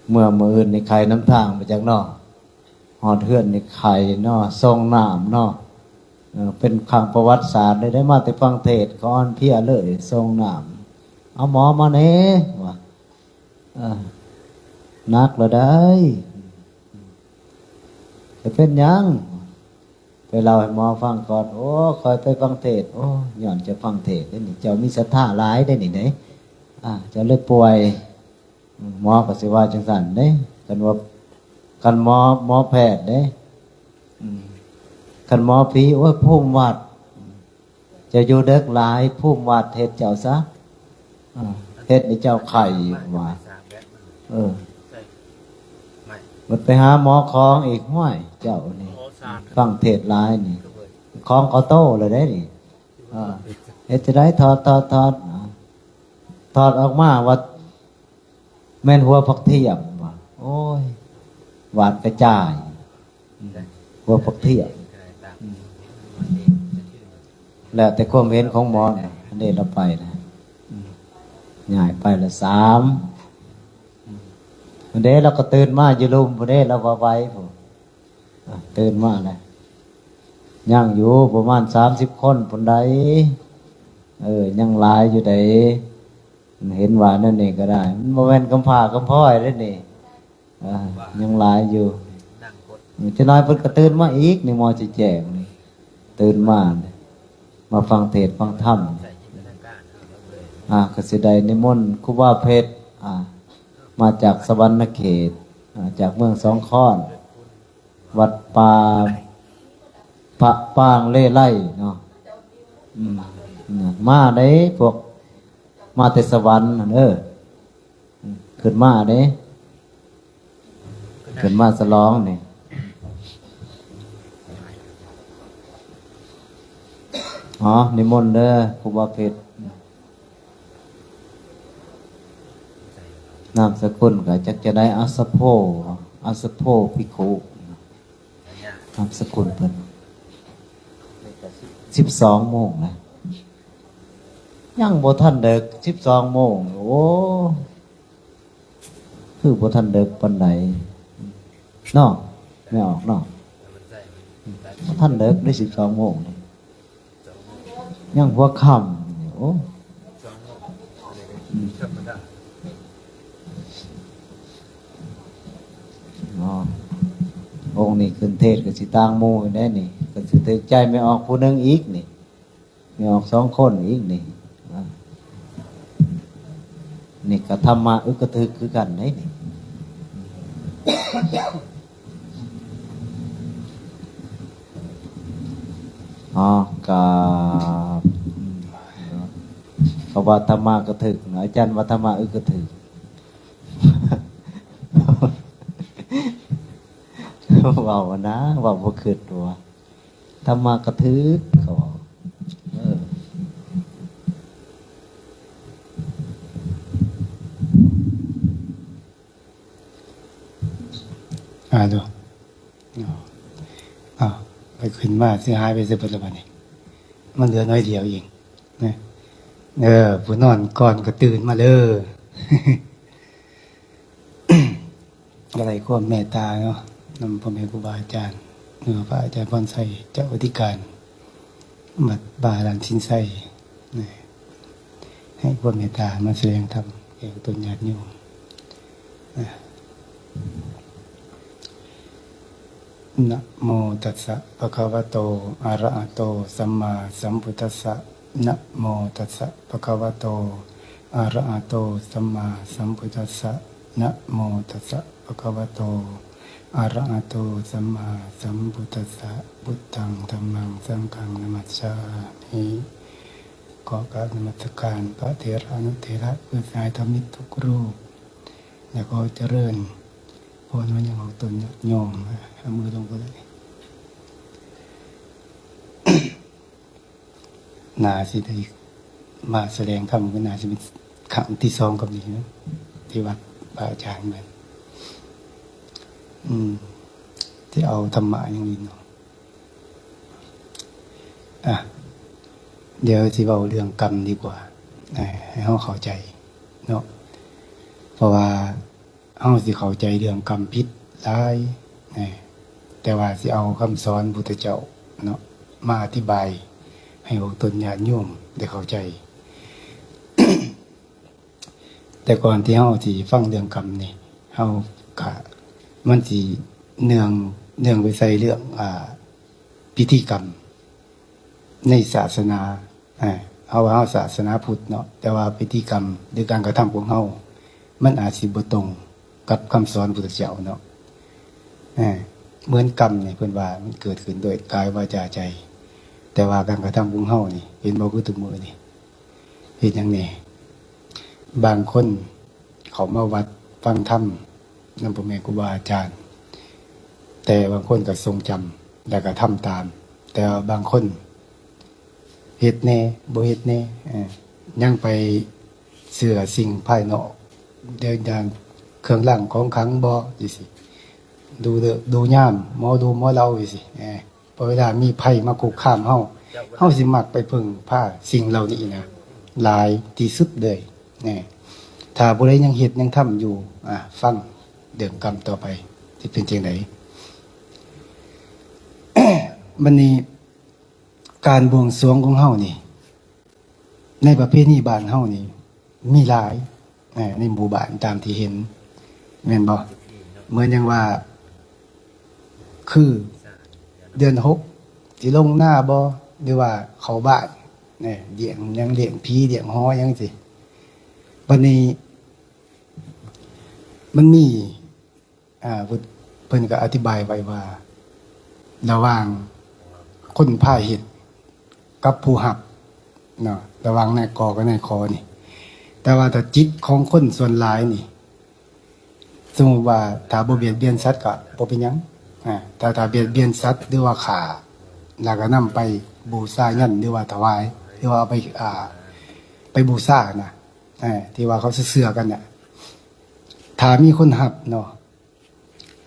ເມື່ອມື້ອື່ນນີ້ໄຂ້ນຳທາງໄປຈັກເນາະ ຮອດເຮືອນນີ້ໄຂ້ເນາະ ສົ່ງນ້ຳເນາະ. ເອີ ເປັນຄັ້ງປະຫວັດສາດເລີຍ ໄດ້ມາແຕ່ຟັງເທດ ກໍອ່ອນເພຍເລີຍ ສົ່ງນ້ຳ ເອົາໝໍມາແດ່ວ່າ. ເອີ ໜັກແລ້ວໃດ໋ ຈະເປັນຫຍັງ? ໄປເລົ່າໃຫ້ໝໍຟັງກ່ອນ. ໂອ້ ຂ້ອຍໄປຟັງເທດ. ໂອ້ ຍ້ອນເຈົ້າຟັງເທດເດ້ນີ້ ເຈົ້າມີສັດທາຫຼາຍເດ້ນີ້ເດ້ ອາ ເຈົ້າເລີຍປ່ວຍ. ໝໍກໍຊິວ່າຈັ່ງຊັ້ນເດ້ ຄັນວ່າ ຄັນໝໍ ໝໍແພດເດ້. ອືມ ຄັນໝໍຜີ ໂອ້ຍ ພູມວັດ ເຈົ້າຢູ່ເດິກຫຼາຍ ພູມວັດເຮັດເຈົ້າຊະ ເຮັດໃຫ້ເຈົ້າໄຂ້ວ່າ. ເອີ ບັດໄປຫາໝໍຂອງອີກ ຫ້ວຍ ເຈົ້ານີ້ຟັງເທດຫຼາຍນີ້ ຂອງເຂົາໂຕແລ້ວເດ້ນີ້. ເອີ ເຮັດຈັ່ງໃດ? ຖອດ ຖອດ ຖອດ ຖອດອອກມາວ່າ ແມ່ນຫົວຜັກທຽມວ່າ. ໂອ້ຍ ຫວານກະຈາຍ ອືມ ຫົວຜັກທຽມ. ອືມ ແລ້ວແຕ່ຄວາມເຫັນຂອງໝໍນະ ອັນນີ້ລາວໄປນະ ອືມ ຍ້າຍໄປລະສາມ. ອືມ ອັນເດ້ລາວກໍຕື່ນມາຢູ່ລຸ່ມພຸ້ນເດ້ ລາວວ່າໄວພຸ້ນ. ອາ ຕື່ນມາແລ້ວ ຍັງຢູ່ປະມານສາມສິບຄົນພຸ້ນໃດ໋. ເອີ ຍັງຫຼາຍຢູ່ໃດ໋. ເຫັນວ່າແນວນີ້ກໍໄດ້ ມັນບໍ່ແມ່ນກຳພ້າກຳພ້ອຍເດ້ນີ້. ເອີ ຍັງຫຼາຍຢູ່. ຈັກໜ້ອຍເພິ່ນກໍຕື່ນມາອີກນີ້ ໝໍຊິແຈ້ງນີ້ ຕື່ນມາ ມາຟັງເທດຟັງທຳ. ອາ ກໍຊິໄດ້ນິມົນຄູບາເພັດ ອາ ມາຈາກສະຫວັນນະເຂດ ອາ ຈາກເມືອງສອງຄອນ ວັດປ່າພະປາງເລໄລເນາະ. ອືມ ມາເດ້ພວກ ມາແຕ່ສະຫວັນຫັ້ນເອີ ອືມ ຂຶ້ນມາເດ້ ຂຶ້ນມາສະຫຼອງນີ້. ອໍ ນິມົນເດີ ຄູບາເພັດ. ນາມສະກຸນກໍຈັກຈະໄດ້ ອັດສະໂພ ອັດສະໂພພິກຂຸ ນາມສະກຸນເພິ່ນ. ສິບສອງໂມງແລ້ວ ຍັງບໍ່ທັນເດິກ ສິບສອງໂມງ. ໂອ້ ຄືບໍ່ທັນເດິກປານໃດເນາະ ແມ່ອອກເນາະ. ບໍ່ທັນເດິກເດ້ ສິບສອງໂມງນີ້ ຍັງຫົວຄ່ຳຢູ່. ໂອ້ ອືມ ເນາະ ອົງນີ້ຂຶ້ນເທດກໍຊິຕ່າງໝູ່ແດ່ນີ້ ກໍຊິຖືກໃຈແມ່ອອກຜູ້ໜຶ່ງອີກນີ້. ມີອອກສອງຄົນອີກນີ້. ອ່າ ນີ້ກໍທຳມະອຶກກະທຶກຄືກັນເດ້ນີ້. ອໍ ກະ ອືມ ເຂົາວ່າທຳມະກະທຶກ ອາຈານວ່າທຳມະອຶກກະທຶກ. ເວົ້ານະ ເວົ້າບໍ່ຄິດວ່າ ທຳມະກະຖືກ ເຂົາເວົ້າ. ເອີ ອາໂດ ເອົາ ໄປຂຶ້ນມາຊິຫາຍໄປໃສເບິດລະບາດນີ້ ມັນເຫຼືອໜ້ອຍດຽວເອງນະ. ເອີ ຜູ້ນອນກ່ອນກໍຕື່ນມາເດີ. ກໍໄດ້ຄວາມເມດຕາເນາະ ນຳພໍ່ແມ່ຄູບາອາຈານ ຫຼືວ່າພະອາຈານພອນໄຊ ເຈົ້າອະທິການວັດວາລານຊິນໄຊ ໃຫ້ຄວາມເມດຕາມາສະແດງທຳແກ່ຕົນຍາດໂຍມ. ນະໂມຕັດສະ ພະຄະວະໂຕ ອະລະຫະໂຕ ສຳມາສຳພຸດທັດສະ. ນະໂມຕັດສະ ພະຄະວະໂຕ ອະລະຫະໂຕ ສຳມາສຳພຸດທັດສະ. ນະໂມຕັດສະ ພະຄະວະໂຕ ອະລະຫະໂຕ ສຳມາສຳພຸດທັດສະ. ພຸດທັງ ທຳມັງ ສັງຄັງ ນະມັດສາມິ. ຂໍກາບນະມັດສະການພະເຖລະອະນຸເຖລະ ເພື່ອສະຫາຍທຳມິດທຸກຮູບ ແລະ ຂໍຈະເລີນພອນມາຍັງອອກຕົນຍາດໂຍມ. ເອົາມືລົງກໍໄດ້. ໜ້າຊິໄດ້ມາສະແດງທຳ ກໍໜ້າຊິເປັນຄັ້ງທີສອງກັບນີ້ນະ ທີ່ວັດພະອາຈານເພິ່ນ ອືມ ທີ່ເອົາທຳມະຫຍັງນີ້ເນາະ. ອ່ະ ດຽວຊິເວົ້າເລື່ອງກຳດີກວ່າ ໃຫ້ເຮົາເຂົ້າໃຈເນາະ ເພາະວ່າ ເຮົາຊິເຂົ້າໃຈເລື່ອງກຳຜິດຫຼາຍ ແຕ່ວ່າຊິເອົາຄຳສອນພຸດທະເຈົ້າເນາະ ມາອະທິບາຍໃຫ້ພວກຕົນຍາດໂຍມໄດ້ເຂົ້າໃຈ. ແຕ່ກ່ອນທີ່ເຮົາຊິຟັງເລື່ອງກຳນີ້ ເຮົາກະ ມັນຊິເນື່ອງ ເນື່ອງໄປໃສ່ເລື່ອງ ອ່າ ພິທີກຳໃນສາສະໜາ ອ່າ ເຮົາວ່າເຮົາສາສະໜາພຸດເນາະ ແຕ່ວ່າພິທີກຳ ຫຼື ການກະທຳຂອງເຮົາ ມັນອາດຊິບໍ່ຕົງກັບຄຳສອນພຸດທະເຈົ້າເນາະ. ເອີ ເໝືອນກຳນີ້ ເພິ່ນວ່າມັນເກີດຂຶ້ນດ້ວຍກາຍ ວາຈາ ໃຈ ແຕ່ວ່າການກະທຳຂອງເຮົານີ້ ເຫັນບໍ່ ຄືທຸກມື້ນີ້ ເຮັດຫຍັງແດ່? ບາງຄົນເຂົ້າມາວັດຟັງທຳນຳພໍ່ແມ່ຄູບາອາຈານ ແຕ່ບາງຄົນກໍຊົງຈຳ ແລ້ວກໍທຳຕາມ, ແຕ່ວ່າບາງຄົນເຮັດແດ່ ບໍ່ເຮັດແດ່ ເອີ ຍັງໄປເຊື່ອສິ່ງພາຍນອກ ຢ່າງເຄື່ອງລາງຂອງຂລັງບໍ ຈັ່ງຊີ້ ດູເລີກດູຍາມ ໝໍດູໝໍເລົາ ຈັ່ງຊີ້ ເອີ ພໍເວລາມີໄພມາຄຸກຄາມເຮົາ ເຮົາຊິມັກໄປເພິ່ງພາສິ່ງເຫຼົ່ານີ້ນະ ຫຼາຍທີ່ສຸດເລີຍ. ແນ່ ຖ້າຜູ້ໃດຍັງເຮັດຍັງທຳຢູ່ ອາ ຟັງເລື່ອງກຳຕໍ່ໄປ ຊິເປັນຈັ່ງໃດ? ບັດນີ້ ການບວງສວງຂອງເຮົານີ້ ໃນປະເພນີບ້ານເຮົານີ້ມີຫຼາຍ ໃນໝູ່ບ້ານຕາມທີ່ເຫັນ ແມ່ນບໍ່? ເໝືອນຢ່າງວ່າ ຄືເດືອນຫົກ ຊິລົງນາບໍ ຫຼືວ່າເຂົ້າບ້ານ ລ້ຽງຫຍັງ ລ້ຽງຜີ ລ້ຽງຫໍ ຫຍັງຊີ້. ບັດນີ້ ມັນມີ ອ່າ ເພິ່ນ ເພິ່ນກໍອະທິບາຍໄວ້ວ່າ ລະຫວ່າງຄົນພາເຮັດກັບຜູ້ຮັບເນາະ ລະຫວ່າງນາຍກໍກັບນາຍຂໍນີ້ ແຕ່ວ່າຖ້າຈິດຂອງຄົນສ່ວນຫຼາຍນີ້ ສົມມຸດວ່າຖ້າບໍ່ບຽດບຽນສັດກໍບໍ່ເປັນຫຍັງ ອາ ແຕ່ຖ້າບຽດບຽນສັດ ຫຼືວ່າຂ້າ ແລ້ວກໍນຳໄປບູຊາຍັນ ຫຼືວ່າຖວາຍ ຫຼືວ່າເອົາໄປ ອ່າ ໄປບູຊານະ ເອີ ທີ່ວ່າເຂົາເຊື່ອກັນນະ ຖ້າມີຄົນຮັບເນາະ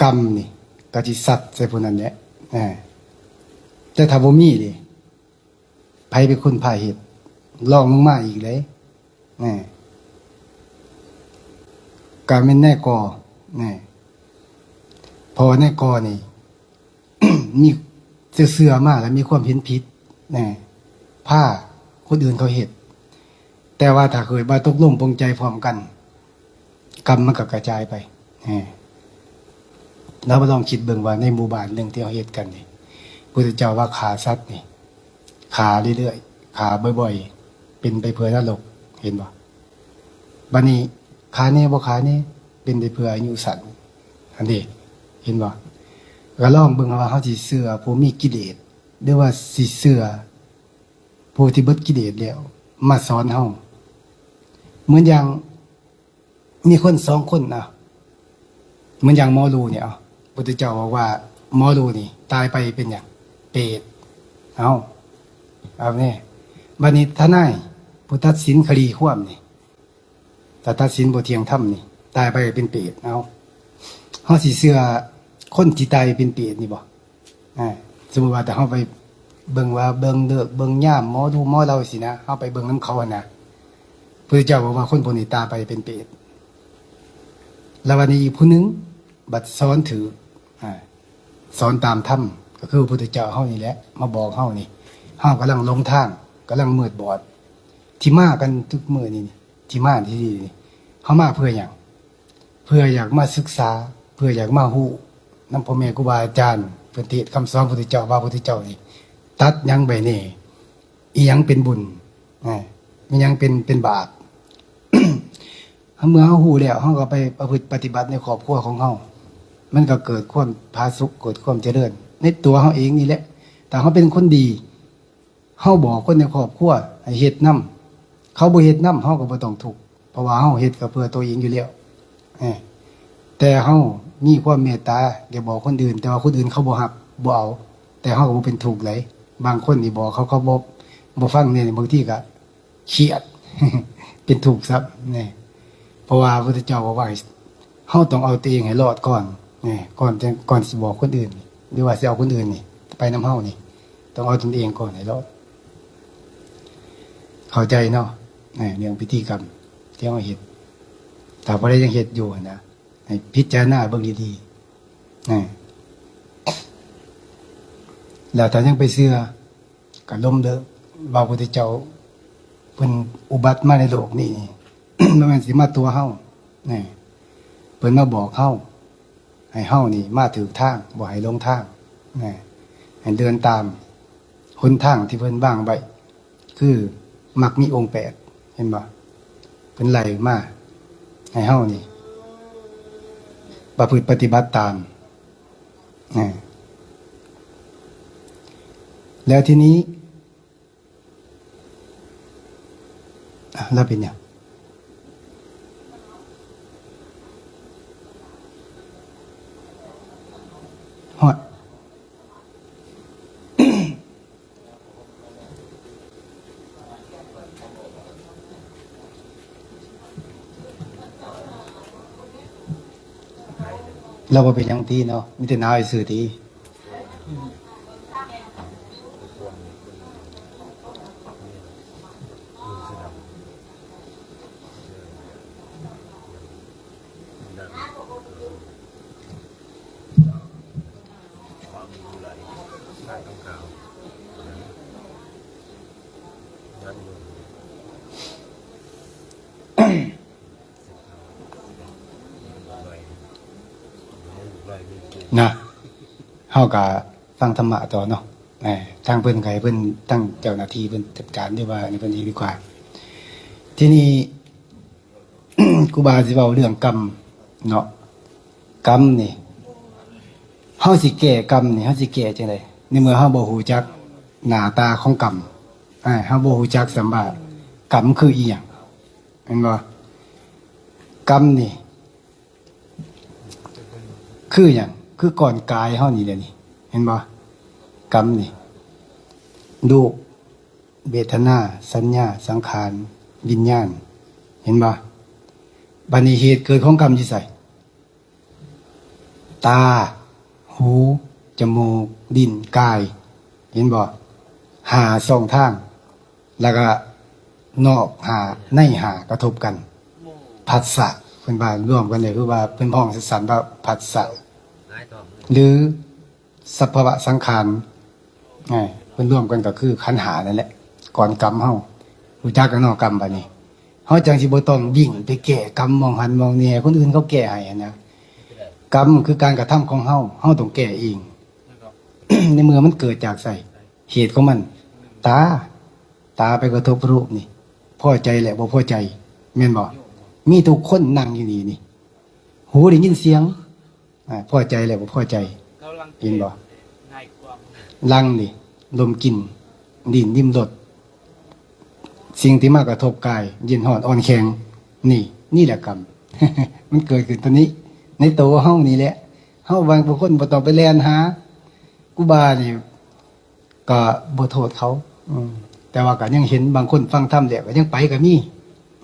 ກຳນີ້ກໍຊິສັດໃສ່ຜູ້ນັ້ນແຫຼະ ເອີ ແຕ່ຖ້າບໍ່ມີເດ ໃຜເປັນຄົນພາເຮັດ? ລອງລົງມາອີກເດ້ ເອີ ກໍແມ່ນນາຍກໍ ເອີ ເພາະວ່ານາຍກໍນີ້ ມີ ເຊື່ອ ເຊື່ອມາແລ້ວມີຄວາມເຫັນຜິດ ແນ່ ພາຄົນອື່ນເຂົາເຮັດ ແຕ່ວ່າຖ້າເກີດວ່າຕົກລົງປົງໃຈພ້ອມກັນ ກຳມັນກໍກະຈາຍໄປ ແນ່ ລະມາລອງຄິດເບິ່ງວ່າໃນໝູ່ບ້ານໜຶ່ງທີ່ເຮົາເຮັດກັນນີ້ ພຸດທະເຈົ້າວ່າຂ້າສັດນີ້ ຂ້າເລື້ອຍໆ ຂ້າບ່ອຍໆ ເປັນໄປເພື່ອນະລົກ ເຫັນບໍ່? ບັດນີ້ຂ້າແດ່ບໍ່ຂ້າແດ່ ເປັນໄປເພື່ອອາຍຸສັ້ນ ຫັ້ນເດ ເຫັນບໍ່? ກໍລອງເບິ່ງວ່າເຮົາຊິເຊື່ອຜູ້ມີກິເລດ ຫຼືວ່າຊິເຊື່ອຜູ້ທີ່ເບິດກິເລດແລ້ວມາສອນເຮົາ. ເໝືອນຢ່າງມີຄົນສອງຄົນນະ ເໝືອນຢ່າງໝໍດູນີ້ ເອົາ ພຸດທະເຈົ້າບອກວ່າໝໍດູນີ້ຕາຍໄປເປັນຫຍັງ? ເປດ. ເອົາ ເອົາແນ່ ບັດນີ້ທະນາຍຜູ້ຕັດສິນຄະດີຄວາມນີ້ ຖ້າຕັດສິນບໍ່ທ່ຽງທຳນີ້ ຕາຍໄປເປັນເປດ. ເອົາ ເຮົາຊິເຊື່ອຄົນທີ່ຕາຍເປັນເປດນີ້ບໍ່? ອາ ສົມມຸດວ່າຖ້າເຮົາໄປເບິ່ງວ່າ ເບິ່ງເລີກເບິ່ງຍາມ ໝໍດູໝໍເລົາຊີ້ນະ ເຮົາໄປເບິ່ງນຳເຂົາຫັ້ນນະ ພຸດທະເຈົ້າບອກວ່າຄົນພວກນີ້ຕາຍໄປເປັນເປດ. ແລ້ວບັດນີ້ອີກຜູ້ໜຶ່ງບັດສອນຖືກ ອາ ສອນຕາມທຳ ກໍຄືພຸດທະເຈົ້າເຮົານີ້ແຫຼະ ມາບອກເຮົານີ້ ເຮົາກຳລັງຫຼົງທາງ ກຳລັງມືດບອດ ທີ່ມາກັນທຸກມື້ນີ້ ທີ່ມາທີ່ນີ້ ເຮົາມາເພື່ອຫຍັງ? ເພື່ອຢາກມາສຶກສາ ເພື່ອຢາກມາຮູ້ນຳພໍ່ແມ່ຄູບາອາຈານ ເພິ່ນເທດຄຳສອນພຸດທະເຈົ້າ ວ່າພຸດທະເຈົ້ານີ້ຕັດຫຍັງໄວ້ແດ່ ອີຫຍັງເປັນບຸນ ອາ ອີຫຍັງເປັນ ເປັນບາບ. ເມື່ອເຮົາຮູ້ແລ້ວ ເຮົາກໍໄປປະພຶດປະຕິບັດໃນຄອບຄົວຂອງເຮົາ ມັນກໍເກີດຄວາມຜາສຸກ ເກີດຄວາມຈະເລີນໃນຕົວເຮົາເອງນີ້ແຫຼະ. ຖ້າເຮົາເປັນຄົນດີ ເຮົາບອກຄົນໃນຄອບຄົວໃຫ້ເຮັດນຳ ເຂົາບໍ່ເຮັດນຳ ເຮົາກໍບໍ່ຕ້ອງທຸກ ເພາະວ່າເຮົາເຮັດກໍເພື່ອຕົວເອງຢູ່ແລ້ວ. ເອີ ແຕ່ເຮົາມີຄວາມເມດຕາ ໄດ້ບອກຄົນອື່ນ ແຕ່ວ່າຄົນອື່ນເຂົາບໍ່ຮັບ ບໍ່ເອົາ ແຕ່ເຮົາກໍບໍ່ເປັນທຸກໃດ. ບາງຄົນນີ້ບອກເຂົາ ເຂົາບໍ່ ບໍ່ຟັງແດ່ ບາງທີກໍຄຽດ ເປັນທຸກຊ້ຳແດ່. ເພາະວ່າພະພຸດທະເຈົ້າບອກວ່າ ເຮົາຕ້ອງເອົາຕົວເອງໃຫ້ລອດກ່ອນ ແນ່ ກ່ອນຈະ ກ່ອນຊິບອກຄົນອື່ນ ຫຼືວ່າຊິເອົາຄົນອື່ນນີ້ໄປນຳເຮົານີ້ ຕ້ອງເອົາຕົນເອງກ່ອນໃຫ້ລອດ. ເຂົ້າໃຈເນາະ ແນ່ ເລື່ອງພິທີກຳທີ່ເຮົາເຮັດ ຖ້າຜູ້ໃດຍັງເຮັດຢູ່ຫັ້ນນະ ໃຫ້ພິຈາລະນາເບິ່ງດີໆ ນະ. ແລ້ວຖ້າຍັງໄປເຊື່ອ ກໍລົມເດີ ວ່າພະພຸດທະເຈົ້າເພິ່ນອຸບັດມາໃນໂລກນີ້ ບໍ່ແມ່ນຊິມາຕົວະເຮົາ ນະ. ເພິ່ນມາບອກເຮົາ ໃຫ້ເຮົານີ້ມາຖືກທາງ ບໍ່ໃຫ້ຫຼົງທາງ ນະ. ໃຫ້ເດີນຕາມຫົນທາງທີ່ເພິ່ນວາງໄວ້ ຄືມັກມີອົງແປດ ເຫັນບໍ່? ເພິ່ນໄລ່ມາໃຫ້ເຮົານີ້ປະພຶດປະຕິບັດຕາມ ນະ. ແລ້ວທີນີ້ ອາ ລາວເປັນຫຍັງ? ຮອດ ລາວບໍ່ເປັນຫຍັງຕິເນາະ ມີແຕ່ໜາວຊື່ຕິ. ນະ ເຮົາກະຟັງທຳມະຕໍ່ເນາະ. ເອີ ທາງເພິ່ນກະໃຫ້ເພິ່ນ ທາງເຈົ້າໜ້າທີ່ເພິ່ນຈັດການ ຫຼືວ່າອັນນີ້ເພິ່ນເອງດີກວ່າ. ທີນີ້ ຄູບາຊິເວົ້າເລື່ອງກຳເນາະ. ກຳນີ້ ເຮົາຊິແກ້ກຳນີ້ ເຮົາຊິແກ້ຈັ່ງໃດ? ໃນເມື່ອເຮົາບໍ່ຮູ້ຈັກໜ້າຕາຂອງກຳ ອາ ເຮົາບໍ່ຮູ້ຈັກຊ້ຳວ່າກຳຄືອີ່ຫຍັງ ແມ່ນບໍ່? ກຳນີ້ ຄືຫຍັງ? ຄືກ່ອນກາຍເຮົານີ້ແຫຼະນີ້ ເຫັນບໍ່? ກຳນີ້ ຮູບ ເວທະນາ ສັນຍາ ສັງຂານ ວິນຍານ ເຫັນບໍ່? ບາດນີ້ເຫດເກີດຂອງກຳຢູ່ໃສ? ຕາ ຫູ ຈະມູກ ລີ້ນ ກາຍ ເຫັນບໍ່? ຫ້າຊ່ອງທາງ ແລ້ວກະນອກຫ້າ ໃນຫ້າກະທົບກັນ ພັດສະ ເພິ່ນວ່າລວມກັນເລີຍ ຄືວ່າເພິ່ນຮ້ອງສັ້ນໆວ່າພັດສະ ຫຼື ສະພາວະສັງຂານ ເອີ ເພິ່ນລວມກັນກໍຄືຂັນຫ້ານັ້ນແຫຼະ ກ່ອນກຳເຮົາ ຮູ້ຈັກກັນເນາະ ກຳ ບາດນີ້ ເຮົາຈັ່ງຊິບໍ່ຕ້ອງວິ່ງໄປແກ້ກຳໝ່ອງຫັ້ນໝ່ອງນີ້ ໃຫ້ຄົນອື່ນເຂົາແກ້ໃຫ້ຫັ້ນນະ. ກຳຄືການກະທຳຂອງເຮົາ ເຮົາຕ້ອງແກ້ເອງ ໃນເມື່ອມັນເກີດຈາກໃສ? ເຫດຂອງມັນ ຕາ ຕາໄປກະທົບຮູບນີ້ ພໍໃຈແລະບໍ່ພໍໃຈ ແມ່ນບໍ່? ມີທຸກຄົນນັ່ງຢູ່ນີ້ນີ້ ຫູໄດ້ຍິນສຽງ ອາ ພໍໃຈແລະບໍ່ພໍໃຈ ເຫັນບໍ່? ຫຼັງນີ້ ລົມກິ່ນ ລີ້ນ ລິ້ມລົດ ສິ່ງທີ່ມາກະທົບກາຍ ເຢັນຮ້ອນອ່ອນແຂງ ນີ້ ນີ້ແຫຼະກຳ ມັນເກີດຂຶ້ນຕົວນີ້ ໃນໂຕເຮົານີ້ແຫຼະ. ເຮົາບາງຄົນບໍ່ຕ້ອງໄປແລ່ນຫາ ຄູບານີ້ ກໍບໍ່ໂທດເຂົາ ອືມ ແຕ່ວ່າກໍຍັງເຫັນບາງຄົນຟັງທຳແລ້ວກໍຍັງໄປກໍມີ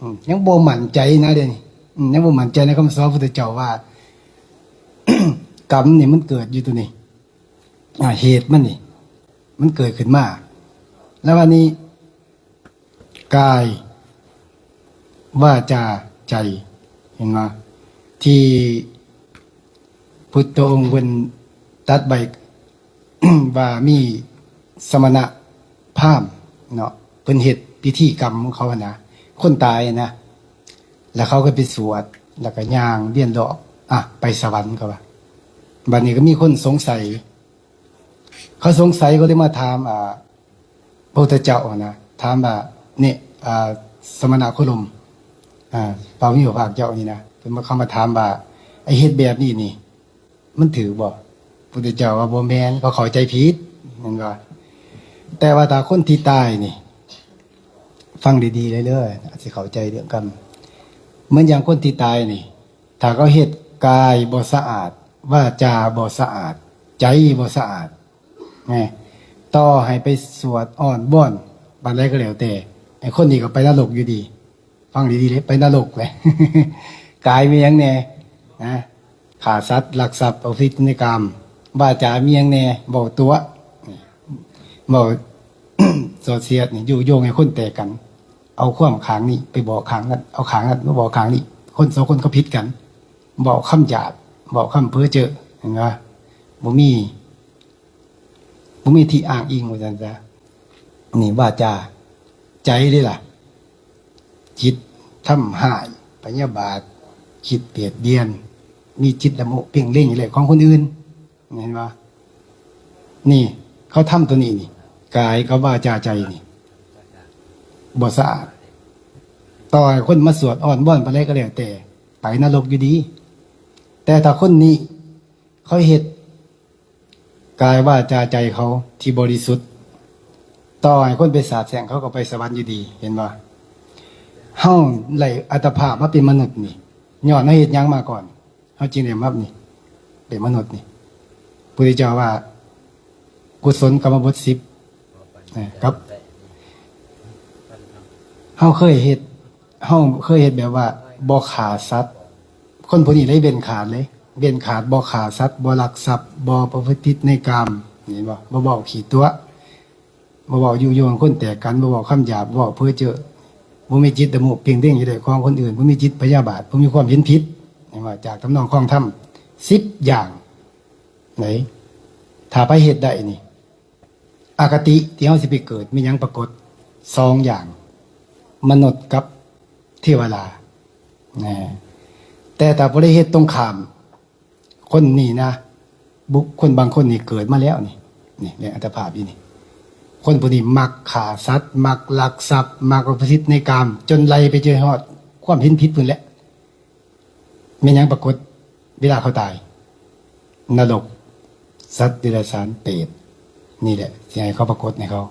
ອືມ ຍັງບໍ່ໝັ້ນໃຈນະເດນີ້ ອືມ ຍັງບໍ່ໝັ້ນໃຈໃນຄຳສອນພະພຸດທະເຈົ້າວ່າ ກຳນີ້ມັນເກີດຢູ່ຕົວນີ້ ອາ ເຫດມັນນີ້ ມັນເກີດຂຶ້ນມາ ແລ້ວບາດນີ້ ກາຍ ວາຈາ ໃຈ ເຫັນບໍ່? ທີ່ພຸດທະອົງເພິ່ນຕັດໄວ້ ວ່າມີສະມະນະພາມເນາະ ເພິ່ນເຮັດພິທີກຳຂອງເຂົາຫັ້ນນະ ຄົນຕາຍນະ ແລ້ວເຂົາກໍໄປສວດ ແລ້ວກໍຍ່າງວຽນລອບ ອະ ໄປສະຫວັນ ເຂົາວ່າ. ບັດນີ້ກໍມີຄົນສົງໄສ ເຂົາສົງໄສກໍເລີຍມາຖາມ ອ່າ ພະພຸດທະເຈົ້າຫັ້ນນະ ຖາມວ່າ ນີ້ ອ່າ ສະມະນະໂຄດົມ ອ່າ ພະຜູ້ມີພະພາກເຈົ້ານີ້ນະ ເພິ່ນມາ ເຂົາມາຖາມວ່າ ໄອ້ເຮັດແບບນີ້ນີ້ ມັນຖືກບໍ່? ພະພຸດທະເຈົ້າວ່າ ບໍ່ແມ່ນ ເຂົາເຂົ້າໃຈຜິດ ແມ່ນບໍ່? ແຕ່ວ່າຖ້າຄົນທີ່ຕາຍນີ້ ຟັງດີໆເດີ ອາດຊິເຂົ້າໃຈເລື່ອງກຳ ເໝືອນຢ່າງຄົນທີ່ຕາຍນີ້ ຖ້າເຂົາເຮັດ ກາຍບໍ່ສະອາດ ວາຈາບໍ່ສະອາດ ໃຈບໍ່ສະອາດ ແນ່ ຕໍ່ໃຫ້ໄປສວດອ້ອນວອນປານໃດກໍແລ້ວແຕ່ ໄອ້ຄົນນີ້ກໍໄປນະລົກຢູ່ດີ. ຟັງດີໆເດ້ ໄປນະລົກເລີຍ. ກາຍມີຫຍັງແນ່? ນະ ຂ້າສັດ ລັກຊັບ ປະພຶດຜິດໃນກາມ. ວາຈາມີຫຍັງແນ່? ເວົ້າຕົວະ ເວົ້າສອດສຽດນີ້ ຍຸຍົງໃຫ້ຄົນແຕກກັນ ເອົາຄວາມຂ້າງນີ້ໄປບອກຂ້າງນັ້ນ ເອົາຂ້າງນັ້ນມາບອກຂ້າງນີ້ ຄົນສອງຄົນເຂົາຜິດກັນ. ເວົ້າຄຳຫຍາບ ເວົ້າຄຳເພ້ອເຈ້ອ ເຫັນບໍ່? ບໍ່ມີ ບໍ່ມີທີ່ອ້າງອີງ ວ່າຊັ້ນຊະ. ນີ້ວາຈາ ໃຈເດ້ລະ ຈິດທຳຮ້າຍ ພະຍາບາດ ຄິດບຽດບຽນ ມີຈິດລະໂມະເພງເລັງຢູ່ແລ້ວຂອງຄົນອື່ນ ເຫັນບໍ່? ນີ້ ເຂົາທຳຕົວນີ້ນີ້ ກາຍກັບວາຈາໃຈນີ້ ບໍ່ສະອາດ. ຕໍ່ໃຫ້ຄົນມາສວດອ້ອນວອນປານໃດກໍແລ້ວແຕ່ ໄປນະລົກຢູ່ດີ. ແຕ່ຖ້າຄົນນີ້ເຂົາເຮັດ ກາຍວາຈາໃຈເຂົາທີ່ບໍລິສຸດ ຕໍ່ໃຫ້ຄົນໄປສາບແຊ່ງ ເຂົາກໍໄປສະຫວັນຢູ່ດີ ເຫັນບໍ່? ເຮົາໄດ້ອັດຕະພາບມາເປັນມະນຸດນີ້ ຍ້ອນເຮົາເຮັດຫຍັງມາກ່ອນ? ເຮົາຈຶ່ງໄດ້ມານີ້ ເປັນມະນຸດນີ້. ພຸດທະເຈົ້າວ່າ ກຸສົນກຳມະບົດສິບ ນະ ກັບ ເຮົາເຄີຍເຮັດ ເຮົາເຄີຍເຮັດແບບວ່າບໍ່ຂ້າສັດ ຄົນຜູ້ນີ້ໄດ້ເວັ້ນຂາດເລີຍ ເວັ້ນຂາດ ບໍ່ຂ້າສັດ ບໍ່ລັກຊັບ ບໍ່ປະພຶດຜິດໃນກາມ ເຫັນບໍ່? ບໍ່ເວົ້າຂີ້ຕົວະ ບໍ່ເວົ້າຍຸຍົງໃຫ້ຄົນແຕກກັນ ບໍ່ເວົ້າຄຳຫຍາບ ບໍ່ເວົ້າເພ້ອເຈ້ອ ບໍ່ມີຈິດລະໂມະເພງເລັງຢາກໄດ້ຂອງຄົນອື່ນ ບໍ່ມີຈິດພະຍາບາດ ບໍ່ມີຄວາມເຫັນຜິດ ເຫັນບໍ່? ຈາກທຳນອງຄອງທຳສິບຢ່າງ ໃດ ຖ້າໃຜເຮັດໄດ້ນີ້ ອະຄະຕິທີ່ເຮົາຊິໄປເກີດ ມີຫຍັງປາກົດ? ສອງຢ່າງ ມະນຸດກັບເທວະດາ ແນ່. ແຕ່ຖ້າຜູ້ໃດເຮັດຕົງຂ້າມ ຄົນນີ້ນະ ບຸກຄົນບາງຄົນນີ້ເກີດມາແລ້ວນີ້ ນີ້ ໃນອັດຕະພາບຢູ່ນີ້ ຄົນຜູ້ນີ້ມັກຂ້າສັດ ມັກລັກຊັບ ມັກປະພຶດຜິດໃນກາມ ຈົນໄລ່ໄປຈົນຮອດຄວາມເຫັນຜິດພຸ້ນແຫຼະ. ແມ່ນຫຍັງປາກົດເວລາເຂົາຕາຍ? ນະລົກ, ສັດເດຍລະສານ, ເປດ. ນີ້ແຫຼະ ຊິໃຫ້ເຂົາປາກົດໃຫ້ເຂົາ.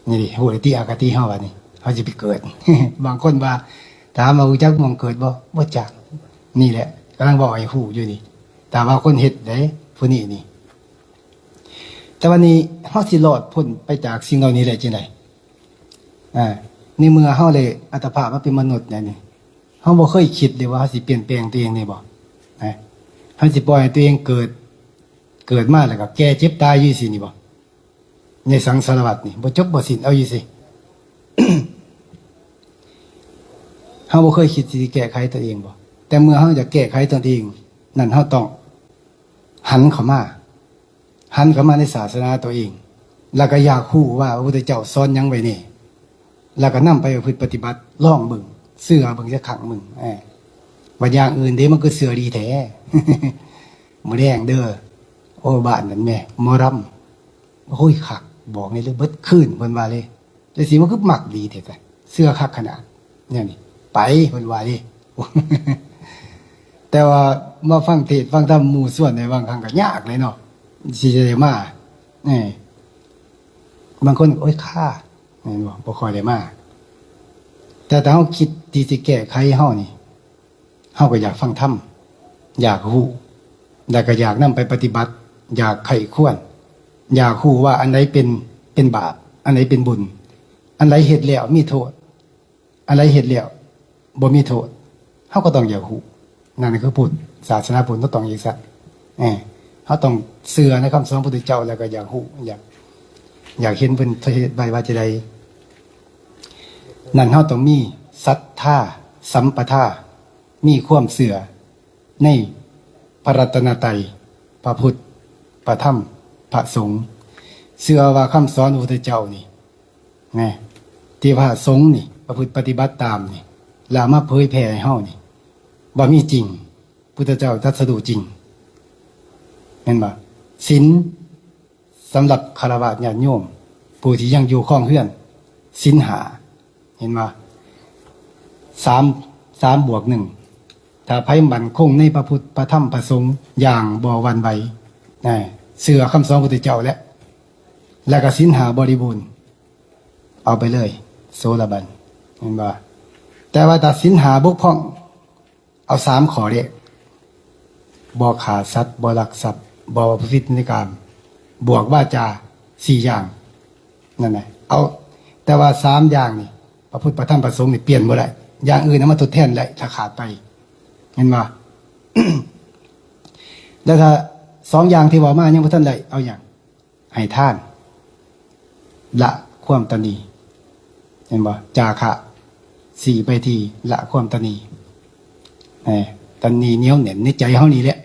ນີ້ເດ ຮູ້ແລ້ວຕິ ອະຄະຕິເຮົາບາດນີ້ ເຮົາຊິໄປເກີດ. ບາງຄົນວ່າ ຖາມວ່າຮູ້ຈັກໝ່ອງເກີດບໍ່? ບໍ່ຈັກ. ນີ້ແຫຼະ ກຳລັງເວົ້າໃຫ້ຮູ້ຢູ່ນີ້. ຖ້າວ່າຄົນເຮັດເດ້ ຜູ້ນີ້ນີ້. ແຕ່ວ່ານີ້ ເຮົາຊິລອດພົ້ນໄປຈາກສິ່ງເຫຼົ່ານີ້ໄດ້ຈັ່ງໃດ? ອາ ໃນເມື່ອເຮົາໄດ້ອັດຕະພາບມາເປັນມະນຸດແລ້ວນີ້ ເຮົາບໍ່ເຄີຍຄິດເລີຍວ່າເຮົາຊິປ່ຽນແປງຕົວເອງໄດ້ບໍ່? ນະ ເຮົາຊິປ່ອຍໃຫ້ຕົວເອງເກີດ ເກີດມາແລ້ວກໍແກ່ເຈັບຕາຍຢູ່ຊີ້ນີ້ບໍ່? ໃນສັງສາລະວັດນີ້ ບໍ່ຈົບບໍ່ສິ້ນ ເອົາຢູ່ຊີ້. ເຮົາບໍ່ເຄີຍຄິດຊິແກ້ໄຂຕົວເອງບໍ່? ແຕ່ເມື່ອເຮົາຢາກແກ້ໄຂຕົນເອງ ນັ້ນເຮົາຕ້ອງຫັນເຂົ້າມາ ຫັນເຂົ້າມາໃນສາສະໜາຕົວເອງ ແລ້ວກໍຢາກຮູ້ວ່າພະພຸດທະເຈົ້າສອນຫຍັງໄວ້ແດ່ ແລ້ວກໍນຳໄປປະພຶດປະຕິບັດ ລອງເບິ່ງ ເຊື່ອເບິ່ງຈັກຄັ້ງໜຶ່ງ. ເອີ ວ່າຢ່າງອື່ນເດ້ ມັນຄືເຊື່ອດີແທ້. ມື້ແລງເດີ ໂອ້ ບ້ານນັ້ນແມ່ ໝໍລຳ ໂອ້ຍ ຄັກ ບອກນີ້ເລີຍ ເບິດຄືນ ເພິ່ນວ່າເລີຍ. ຈັ່ງຊີ້ມັນຄືມັກດີແທ້ ເຊື່ອຄັກຂະໜາດແນວນີ້ ໄປ ເພິ່ນວ່າເດ້. ແຕ່ວ່າມາຟັງເທດຟັງທຳ ໝູ່ຊວນໃນບາງຄັ້ງກໍຍາກເລີຍເນາະ ຊິໄດ້ມາ. ເອີ ບາງຄົນ ໂອ້ຍ ຄາ ແມ່ນບໍ່? ບໍ່ຄ່ອຍໄດ້ມາ. ແຕ່ຖ້າເຮົາຄິດທີ່ຊິແກ້ໄຂເຮົານີ້ ເຮົາກໍຢາກຟັງທຳ ຢາກຮູ້ ແລ້ວກໍຢາກນຳໄປປະຕິບັດ ຢາກໃຄ່ຄວນ ຢາກຮູ້ວ່າອັນໃດເປັນ ເປັນບາບ ອັນໃດເປັນບຸນ ອັນໃດເຮັດແລ້ວມີໂທດ ອັນໃດເຮັດແລ້ວບໍ່ມີໂທດ ເຮົາກໍຕ້ອງຢາກຮູ້. ນັ້ນຄືພຸດ ສາສະໜາພຸດເຮົາຕ້ອງເຮັດຊັ້ນ. ເອີ ເຮົາຕ້ອງເຊື່ອໃນຄຳສອນຂອງພະພຸດທະເຈົ້າ ແລ້ວກໍຢາກຮູ້ ຢາກ ຢາກເຫັນເພິ່ນເຮັດໄວ້ວ່າຈັ່ງໃດ. ນັ້ນເຮົາຕ້ອງມີສັດທາ ສຳປະທາ ມີຄວາມເຊື່ອໃນພະລັດຕະນະໄຕ ພະພຸດ ພະທຳ ພະສົງ ເຊື່ອວ່າຄຳສອນຂອງພະພຸດທະເຈົ້ານີ້ ນະ ທີ່ພະສົງນີ້ປະພຶດປະຕິບັດຕາມນີ້ ແລ້ວເອົາມາເຜີຍແຜ່ໃຫ້ເຮົານີ້ ວ່າມີຈິງ ພຸດທະເຈົ້າຕັດສະຮູ້ຈິງ ແມ່ນບໍ່? ສິນ ສຳລັບຄາລະວາດຍາດໂຍມ ຜູ້ທີ່ຍັງຢູ່ຄອງເຮືອນ ສິນຫ້າ ເຫັນບໍ່? ສາມ ສາມບວກໜຶ່ງ ຖ້າໃຜໝັ້ນຄົງໃນພະພຸດ ພະທຳ ພະສົງ ຢ່າງບໍ່ຫວັ່ນໄຫວ ນະ ເຊື່ອຄຳສອນຂອງພະພຸດທະເຈົ້າແຫຼະ ແລ້ວກໍສິນຫ້າບໍລິບູນ ເອົາໄປເລີຍ ໂສລະບັນ ເຫັນບໍ່? ແຕ່ວ່າຖ້າສິນຫ້າບົກຜ່ອງ ເອົາສາມຂໍ້ແລກ ບໍ່ຂ້າສັດ ບໍ່ລັກຊັບ ບໍ່ປະພຶດຜິດໃນກາມ ບວກວາຈາສີ່ຢ່າງ ນັ້ນນະ ເອົາ ແຕ່ວ່າສາມຢ່າງນີ້ ພະພຸດ ພະທຳ ພະສົງນີ້ປ່ຽນບໍ່ໄດ້ ຢ່າງອື່ນເອົາມາທົດແທນໄດ້ ຖ້າຂາດໄປ ເຫັນບໍ່? ແລ້ວຖ້າສອງຢ່າງທີ່ເວົ້າມາຍັງບໍ່ທັນໄດ້ ເອົາຫຍັງ? ໃຫ້ທານ ລະຄວາມຕະໜີ ເຫັນບໍ່? ຈາຄະ ສີ່ໄປທີ່ລະຄວາມຕະໜີ ເອີ ຕະໜີ້ໜຽວແໜ້ນໃນໃຈເຮົານີ້ແຫຼະ.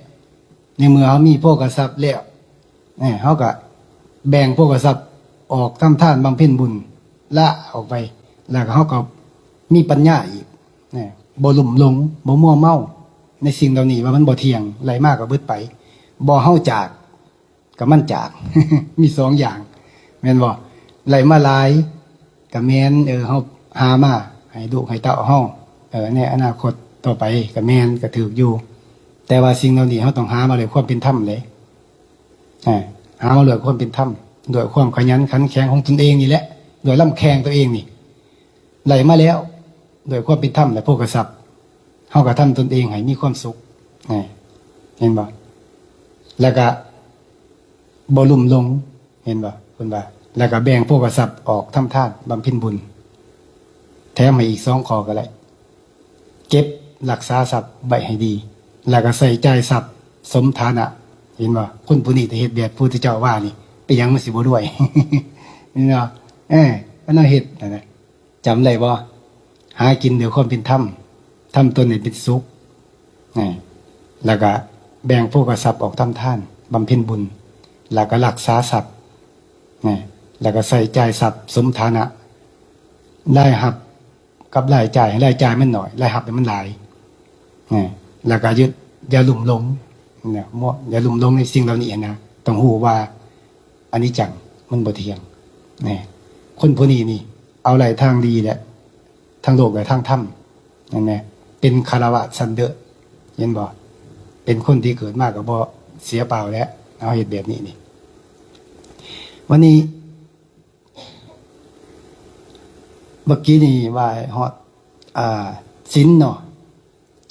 ໃນເມື່ອເຮົາມີໂພຄະຊັບແລ້ວ ເອີ ເຮົາກໍແບ່ງໂພຄະຊັບອອກທຳທານບຳເພັນບຸນ ລະອອກໄປ ແລ້ວກໍເຮົາກໍມີປັນຍາອີກ ເອີ ບໍ່ລຸ່ມຫຼົງ ບໍ່ມົວເມົາໃນສິ່ງເຫຼົ່ານີ້ ວ່າມັນບໍ່ທ່ຽງ ໄດ້ມາກໍເບິດໄປ ບໍ່ເຮົາຈາກ ກໍມັນຈາກ ມີສອງຢ່າງ ແມ່ນບໍ່? ໄດ້ມາຫຼາຍກໍແມ່ນ ເອີ ເຮົາຫາມາໃຫ້ລູກໃຫ້ເຕົ້າເຮົາ ເອີ ໃນອະນາຄົດຕໍ່ໄປກໍແມ່ນ ກໍຖືກຢູ່ ແຕ່ວ່າສິ່ງເຫຼົ່ານີ້ເຮົາຕ້ອງຫາມາດ້ວຍຄວາມເປັນທຳເດ້ ອາ ຫາມາດ້ວຍຄວາມເປັນທຳ ດ້ວຍຄວາມຂະຫຍັນຂັນແຂງຂອງຕົນເອງນີ້ແຫຼະ ດ້ວຍລຳແຂ້ງຕົວເອງນີ້ ໄດ້ມາແລ້ວ ດ້ວຍຄວາມເປັນທຳ ແລະ ໂພຄະຊັບ ເຮົາກໍທຳຕົນເອງໃຫ້ມີຄວາມສຸກ ເຫັນບໍ່? ແລ້ວກໍບໍ່ລຸ່ມຫຼົງ ເຫັນບໍ່? ເພິ່ນວ່າ ແລ້ວກໍແບ່ງໂພຄະຊັບອອກທຳທານ ບຳເພັນບຸນ ແຖມໃຫ້ອີກສອງຂໍ້ກໍໄດ້ ເກັບຮັກສາຊັບໄວ້ໃຫ້ດີ ແລ້ວກໍໃຊ້ຈ່າຍຊັບສົມຖານະ ເຫັນບໍ່? ຄົນຜູ້ນີ້ຖ້າເຮັດແບບພະພຸດທະເຈົ້າວ່ານີ້ ເປັນຫຍັງມັນຊິບໍ່ລວຍ? ເຫັນບໍ່? ເອີ ມັນເຮົາເຮັດຫັ້ນນະ ຈຳໄດ້ບໍ່? ຫາກິນດ້ວຍຄວາມເປັນທຳ ທຳຕົນໃຫ້ເປັນສຸກ ແລ້ວກະແບ່ງໂພຄະຊັບອອກທຳທານ ບຳເພັນບຸນ ແລ້ວກະຮັກສາຊັບ ແລ້ວກະໃຊ້ຈ່າຍຊັບສົມຖານະ ລາຍຮັບກັບລາຍຈ່າຍ ໃຫ້ລາຍຈ່າຍມັນໜ້ອຍ ລາຍຮັບໃຫ້ມັນຫຼາຍ ແລ້ວກະຢ່າ ຢ່າລຸ່ມຫຼົງ ນະ ບໍ່ ຢ່າລຸ່ມຫຼົງໃນສິ່ງເຫຼົ່ານີ້ນະ ຕ້ອງຮູ້ວ່າອະນິດຈັງ ມັນບໍ່ທ່ຽງ ແນ່ ຄົນຜູ້ນີ້ນີ້ ເອົາໄດ້ທັງດີແຫຼະ ທັງໂລກ ແລະ ທັງທຳ ເຫັນໄໝ? ເປັນຄາລະວາດຊັ້ນເລີດ ເຫັນບໍ່? ເປັນຄົນທີ່ເກີດມາກໍບໍ່ເສຍເປົ່າແຫຼະ ເຮົາເຮັດແບບນີ້ນີ້ ວັນນີ້ ເມື່ອກີ້ນີ້ວ່າຮອດ ອ່າ ສິນເນາະ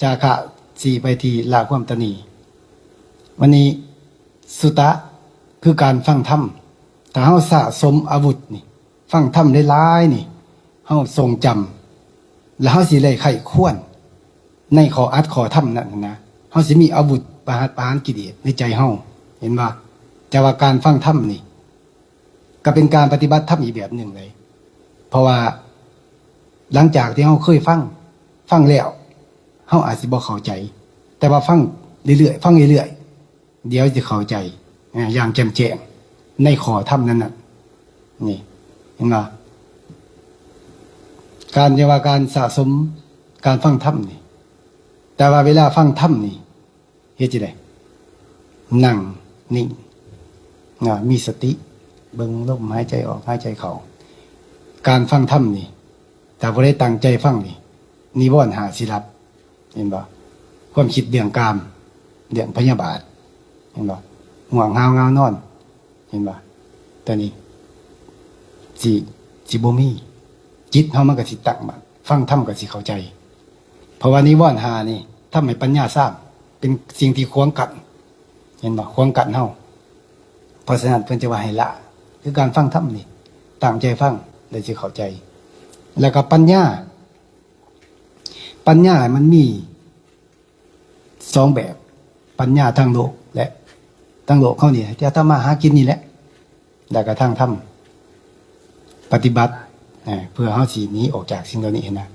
ຈາຄະຊີ້ໄປທີ່ລະຄວາມຕະໜີ ວັນນີ້ ສຸຕະ ຄືການຟັງທຳ ຖ້າເຮົາສະສົມອາວຸດນີ້ ຟັງທຳຫຼາຍໆນີ້ ເຮົາຊົງຈຳ ແລ້ວເຮົາຊິໄດ້ໃຄ່ຄວນໃນຂໍ້ອັດຂໍ້ທຳນັ້ນນະ ເຮົາຊິມີອາວຸດປະຫັດປະຫານກິເລດໃນໃຈເຮົາ ເຫັນບໍ່? ແຕ່ວ່າການຟັງທຳນີ້ ກໍເປັນການປະຕິບັດທຳອີກແບບໜຶ່ງເລີຍ ເພາະວ່າຫຼັງຈາກທີ່ເຮົາເຄີຍຟັງ ຟັງແລ້ວ ເຮົາອາດຊິບໍ່ເຂົ້າໃຈ ແຕ່ວ່າຟັງເລື້ອຍໆ ຟັງເລື້ອຍໆ ດຽວຈະເຂົ້າໃຈ ອາ ຢ່າງແຈ່ມແຈ້ງໃນຂໍ້ທຳນັ້ນນະ ນີ້ ເຫັນບໍ່? ການ ເອີ້ນວ່າການສະສົມການຟັງທຳນີ້ ແຕ່ວ່າເວລາຟັງທຳນີ້ ເຮັດຈັ່ງໃດ? ນັ່ງນິ່ງ ນະ ມີສະຕິ ເບິ່ງລົມຫາຍໃຈອອກ ຫາຍໃຈເຂົ້າ ການຟັງທຳນີ້ ຖ້າຜູ້ໃດຕັ້ງໃຈຟັງນີ້ ນິວອນຫ້າຊິດັບ ເຫັນບໍ່? ຄວາມຄິດເລື່ອງກາມ ເລື່ອງພະຍາບາດ ເຫັນບໍ່? ງ່ວງຫາວງາວນອນ ເຫັນບໍ່? ຕົວນີ້ຊິ ຊິບໍ່ມີ ຈິດເຮົາມັນກໍຊິຕັ້ງໝັ້ນ ຟັງທຳກໍຊິເຂົ້າໃຈ ເພາະວ່ານິວອນຫ້ານີ້ ທຳໃຫ້ປັນຍາຊາມ ເປັນສິ່ງທີ່ຂວາງກັ້ນ ເຫັນບໍ່? ຂວາງກັ້ນເຮົາ ເພາະສະນັ້ນເພິ່ນຈະວ່າໃຫ້ລະ ຄືການຟັງທຳນີ້ ຕັ້ງໃຈຟັງ ແລ້ວຊິເຂົ້າໃຈ ແລ້ວກໍປັນຍາ ປັນຍາມັນມີສອງແບບ ປັນຍາທາງໂລກ ແລະ ທາງໂລກເຮົານີ້ ທີ່ເຮົາທຳມາຫາກິນນີ້ແຫຼະ ແລ້ວກໍທາງທຳ ປະຕິບັດ ເອີ ເພື່ອເຮົາຊິໜີອອກຈາກສິ່ງເຫຼົ່ານີ້ນະ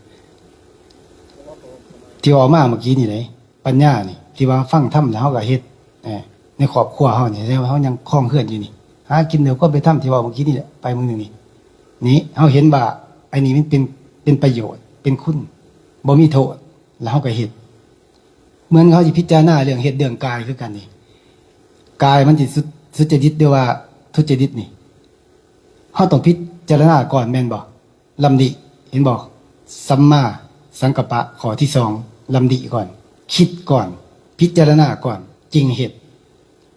ທີ່ເວົ້າມາເມື່ອກີ້ນີ້ເດ້ ປັນຍານີ້ ທີ່ວ່າຟັງທຳແລ້ວເຮົາກໍເຮັດ ເອີ ໃນຄອບຄົວເຮົານີ້ ແຕ່ວ່າເຮົາຍັງຄອງເຮືອນຢູ່ນີ້ ຫາກິນດ້ວຍຄວາມເປັນທຳ ທີ່ເວົ້າເມື່ອກີ້ນີ້ແຫຼະ ໄປມື້ໜຶ່ງນີ້ ນີ້ ເຮົາເຫັນວ່າອັນນີ້ມັນເປັນ ເປັນປະໂຫຍດ ເປັນຄຸນ ບໍ່ມີໂທດ ແລ້ວເຮົາກໍເຮັດ ເໝືອນເຮົາຊິພິຈາລະນາເລື່ອງເຮັດເລື່ອງກາຍຄືກັນນີ້ ກາຍມັນຊິສຸ ສຸຈະລິດ ຫຼືວ່າທຸຈະລິດນີ້ ເຮົາຕ້ອງພິຈາລະນາກ່ອນແມ່ນບໍ່? ລຳລິ ເຫັນບໍ່? ສຳມາສັງກັບປະ ຂໍ້ທີສອງ ລຳລິກ່ອນ ຄິດກ່ອນ ພິຈາລະນາກ່ອນ ຈຶ່ງເຮັດ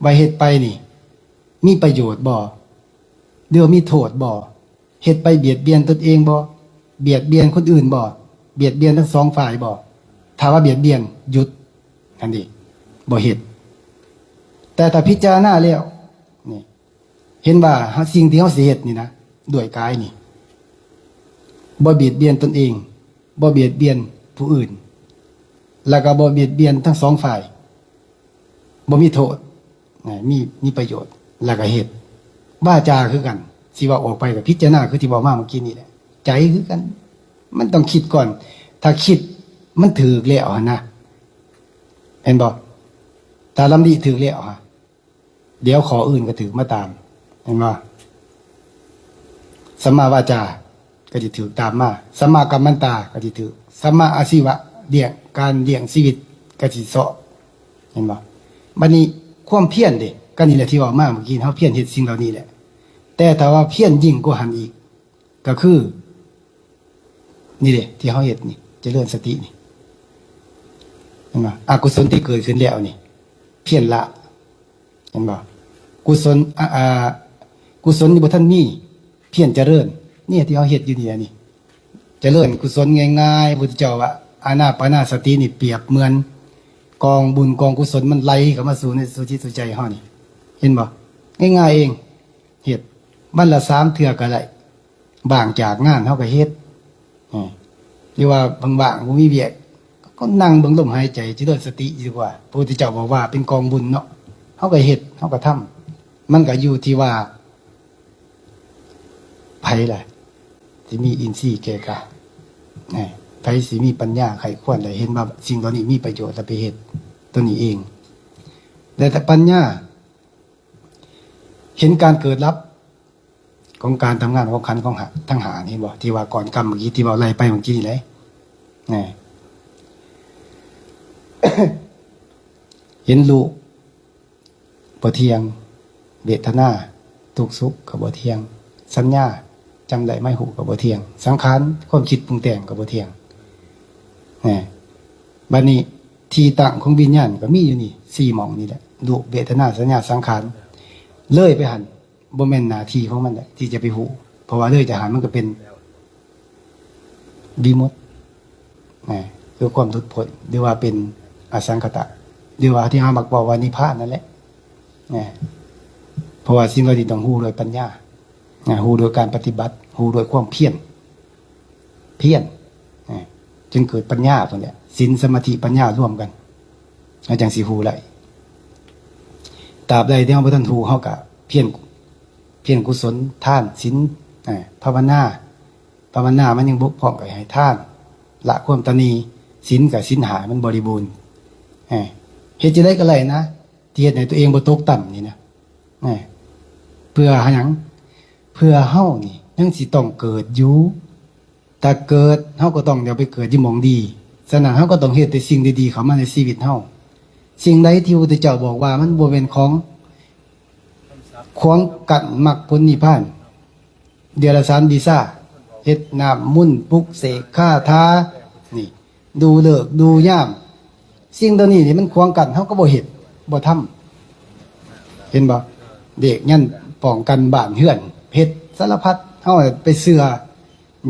ວ່າເຮັດໄປນີ້ ມີປະໂຫຍດບໍ່ ຫຼືວ່າມີໂທດບໍ່? ເຮັດໄປບຽດບຽນຕົນເອງບໍ່? ບຽດບຽນຄົນອື່ນບໍ່? ບຽດບຽນທັງສອງຝ່າຍບໍ່? ຖ້າວ່າບຽດບຽນ ຢຸດ ຫັ້ນເດ ບໍ່ເຮັດ. ແຕ່ຖ້າພິຈາລະນາແລ້ວ ນີ້ ເຫັນວ່າ ເຮົາ ສິ່ງທີ່ເຮົາຊິເຮັດນີ້ນະ ດ້ວຍກາຍນີ້ ບໍ່ບຽດບຽນຕົນເອງ ບໍ່ບຽດບຽນຜູ້ອື່ນ ແລ້ວກໍບໍ່ບຽດບຽນທັງສອງຝ່າຍ ບໍ່ມີໂທດ ນະ ມີ ມີປະໂຫຍດ ແລ້ວກໍເຮັດ. ວາຈາຄືກັນ ຊິເວົ້າອອກໄປກໍພິຈາລະນາ ຄືທີ່ເວົ້າມາເມື່ອກີ້ນີ້ແຫຼະ. ໃຈຄືກັນ ມັນຕ້ອງຄິດກ່ອນ. ຖ້າຄິດມັນຖືກແລ້ວຫັ້ນນະ ເຫັນບໍ່? ຖ້າດຳລິຖືກແລ້ວຫະ ດຽວຂໍ້ອື່ນກໍຖືກມາຕາມ ເຫັນບໍ່? ສຳມາວາຈາກໍຊິຖືກຕາມມາ, ສຳມາກັມມັນຕາກໍຊິຖືກ, ສຳມາອາຊີວະ ລ້ຽງ ການລ້ຽງຊີວິດກໍຊິຊອບ ເຫັນບໍ່? ບັດນີ້ຄວາມພຽນເດ ກໍນີ້ແຫຼະທີ່ເວົ້າມາເມື່ອກີ້ ເຮົາພຽນເຮັດສິ່ງເຫຼົ່ານີ້ແຫຼະ, ແຕ່ຖ້າວ່າພຽນຍິ່ງກວ່າຫັ້ນອີກ ກໍຄື ນີ້ເດ ທີ່ເຮົາເຮັດນີ້ ຈະເລີນສະຕິນີ້ ເຫັນບໍ່? ອະກຸສົນທີ່ເກີດຂຶ້ນແລ້ວນີ້ ພຽນລະ ເຫັນບໍ່? ກຸສົນ ອາ ອາ ກຸສົນທີ່ບໍ່ທັນມີ ພຽນຈະເລີນ. ນີ້ທີ່ເຮົາເຮັດຢູ່ນີ້ ອັນນີ້ ຈະເລີນກຸສົນງ່າຍໆ. ພຸດທະເຈົ້າວ່າ ອານາປານາສະຕິນີ້ປຽບເໝືອນກອງບຸນກອງກຸສົນ ມັນໄຫຼເຂົ້າມາສູ່ໃນ ສູ່ຈິດສູ່ໃຈເຮົານີ້ ເຫັນບໍ່? ງ່າຍໆເອງ ເຮັດວັນລະສາມເທື່ອກໍໄດ້. ວ່າງຈາກງານເຮົາກໍເຮັດ ເອີ ຫຼືວ່າວ່າງໆ ບໍ່ມີວຽກ ກໍນັ່ງເບິ່ງລົມຫາຍໃຈ ຈະເລີນສະຕິດີກວ່າ. ພະພຸດທະເຈົ້າບອກວ່າເປັນກອງບຸນເນາະ, ເຮົາກໍເຮັດ ເຮົາກໍທຳ. ມັນກໍຢູ່ທີ່ວ່າໃຜລະຊິມີອິນຊີແກ່ກ້າ ເອີ ໃຜຊິມີປັນຍາໃຄ່ຄວນ ແລະ ເຫັນວ່າສິ່ງເຫຼົ່ານີ້ມີປະໂຫຍດ ແລະ ໄປເຮັດຕົວນີ້ເອງ. ແລະ ແຕ່ປັນຍາ ເຫັນການເກີດດັບຂອງການທຳງານຂອງຂັນຂອງຫະ ທັງຫ້ານີ້ ເຫັນບໍ່? ທີ່ວ່າກ່ອນກຳເມື່ອກີ້ ທີ່ເວົ້າໄລ່ໄປເມື່ອກີ້ນີ້ແຫຼະ ນະ ເຫັນຮູບບໍ່ທ່ຽງ, ເວທະນາ ທຸກສຸກກໍບໍ່ທ່ຽງ, ສັນຍາ ຈຳໄດ້ໝາຍຮູ້ກໍບໍ່ທ່ຽງ, ສັງຂານ ຄວາມຄິດປຸງແຕ່ງກໍບໍ່ທ່ຽງ ນະ. ບັດນີ້ທີ່ຕັ້ງຂອງວິນຍານກໍມີຢູ່ນີ້ ສີ່ໝ່ອງນີ້ແຫຼະ ຮູບ ເວທະນາ ສັນຍາ ສັງຂານ. ເລີຍໄປຫັ້ນ ບໍ່ແມ່ນໜ້າທີ່ຂອງມັນແຫຼະທີ່ຈະໄປຮູ້ ເພາະວ່າເລີຍຈາກຫັ້ນມັນກໍເປັນວິມຸດ ນະ ຄືຄວາມຫຼຸດພົ້ນ ຫຼືວ່າເປັນອະສັງຄະຕະ ຫຼືວ່າທີ່ເຮົາມັກເວົ້າວ່ານິບພານນັ້ນແຫຼະ ນະ. ເພາະວ່າສິ່ງເຫຼົ່ານີ້ຕ້ອງຮູ້ດ້ວຍປັນຍາ ນະ ຮູ້ດ້ວຍການປະຕິບັດ ຮູ້ດ້ວຍຄວາມພຽນ ພຽນ ນະ ຈຶ່ງເກີດປັນຍາພຸ້ນແຫຼະ. ສິນ ສະມາທິ ປັນຍາລວມກັນ ເຮົາຈັ່ງຊິຮູ້ໄດ້. ຕາບໃດທີ່ເຮົາບໍ່ທັນຮູ້ ເຮົາກະພຽນ ພຽນກຸສົນ ທານ ສິນ ເອີ ພາວະນາ ພາວະນາມັນຍັງບົກຜ່ອງ ກໍໃຫ້ທານ ລະຄວາມຕະໜີ່. ສິນກໍສິນຫ້າມັນບໍລິບູນ ເອີ ເຮັດຈັ່ງໃດກໍໄດ້ນະ ທີ່ເຮັດໃຫ້ຕົວເອງບໍ່ຕົກຕ່ຳນີ້ນະ ເອີ ເພື່ອຫາຫຍັງ? ເພື່ອເຮົານີ້ຍັງຊິຕ້ອງເກີດຢູ່. ຖ້າເກີດ ເຮົາກໍຕ້ອງໄດ້ໄປເກີດຢູ່ໝ່ອງດີ. ສະນັ້ນ ເຮົາກໍຕ້ອງເຮັດແຕ່ສິ່ງດີໆເຂົ້າມາໃນຊີວິດເຮົາ. ສິ່ງໃດທີ່ພະພຸດທະເຈົ້າບອກວ່າມັນບໍ່ແມ່ນຂອງ ຂວາງກັ້ນມັກຜົນນິບພານ ເດຍລະສານບູຊາ ເຮັດນ້ຳມົນ ປຸກເສກຄາຖາ ນີ້ ດູເລີກດູຍາມ ສິ່ງເຫຼົ່ານີ້ນີ້ມັນຂວາງກັ້ນ ເຮົາກໍບໍ່ເຮັດ ບໍ່ທຳ ເຫັນບໍ່? ເດັກຍັນປ້ອງກັນບ້ານເຮືອນ ເຮັດສາລະພັດ ເຮົາໄປເຊື່ອ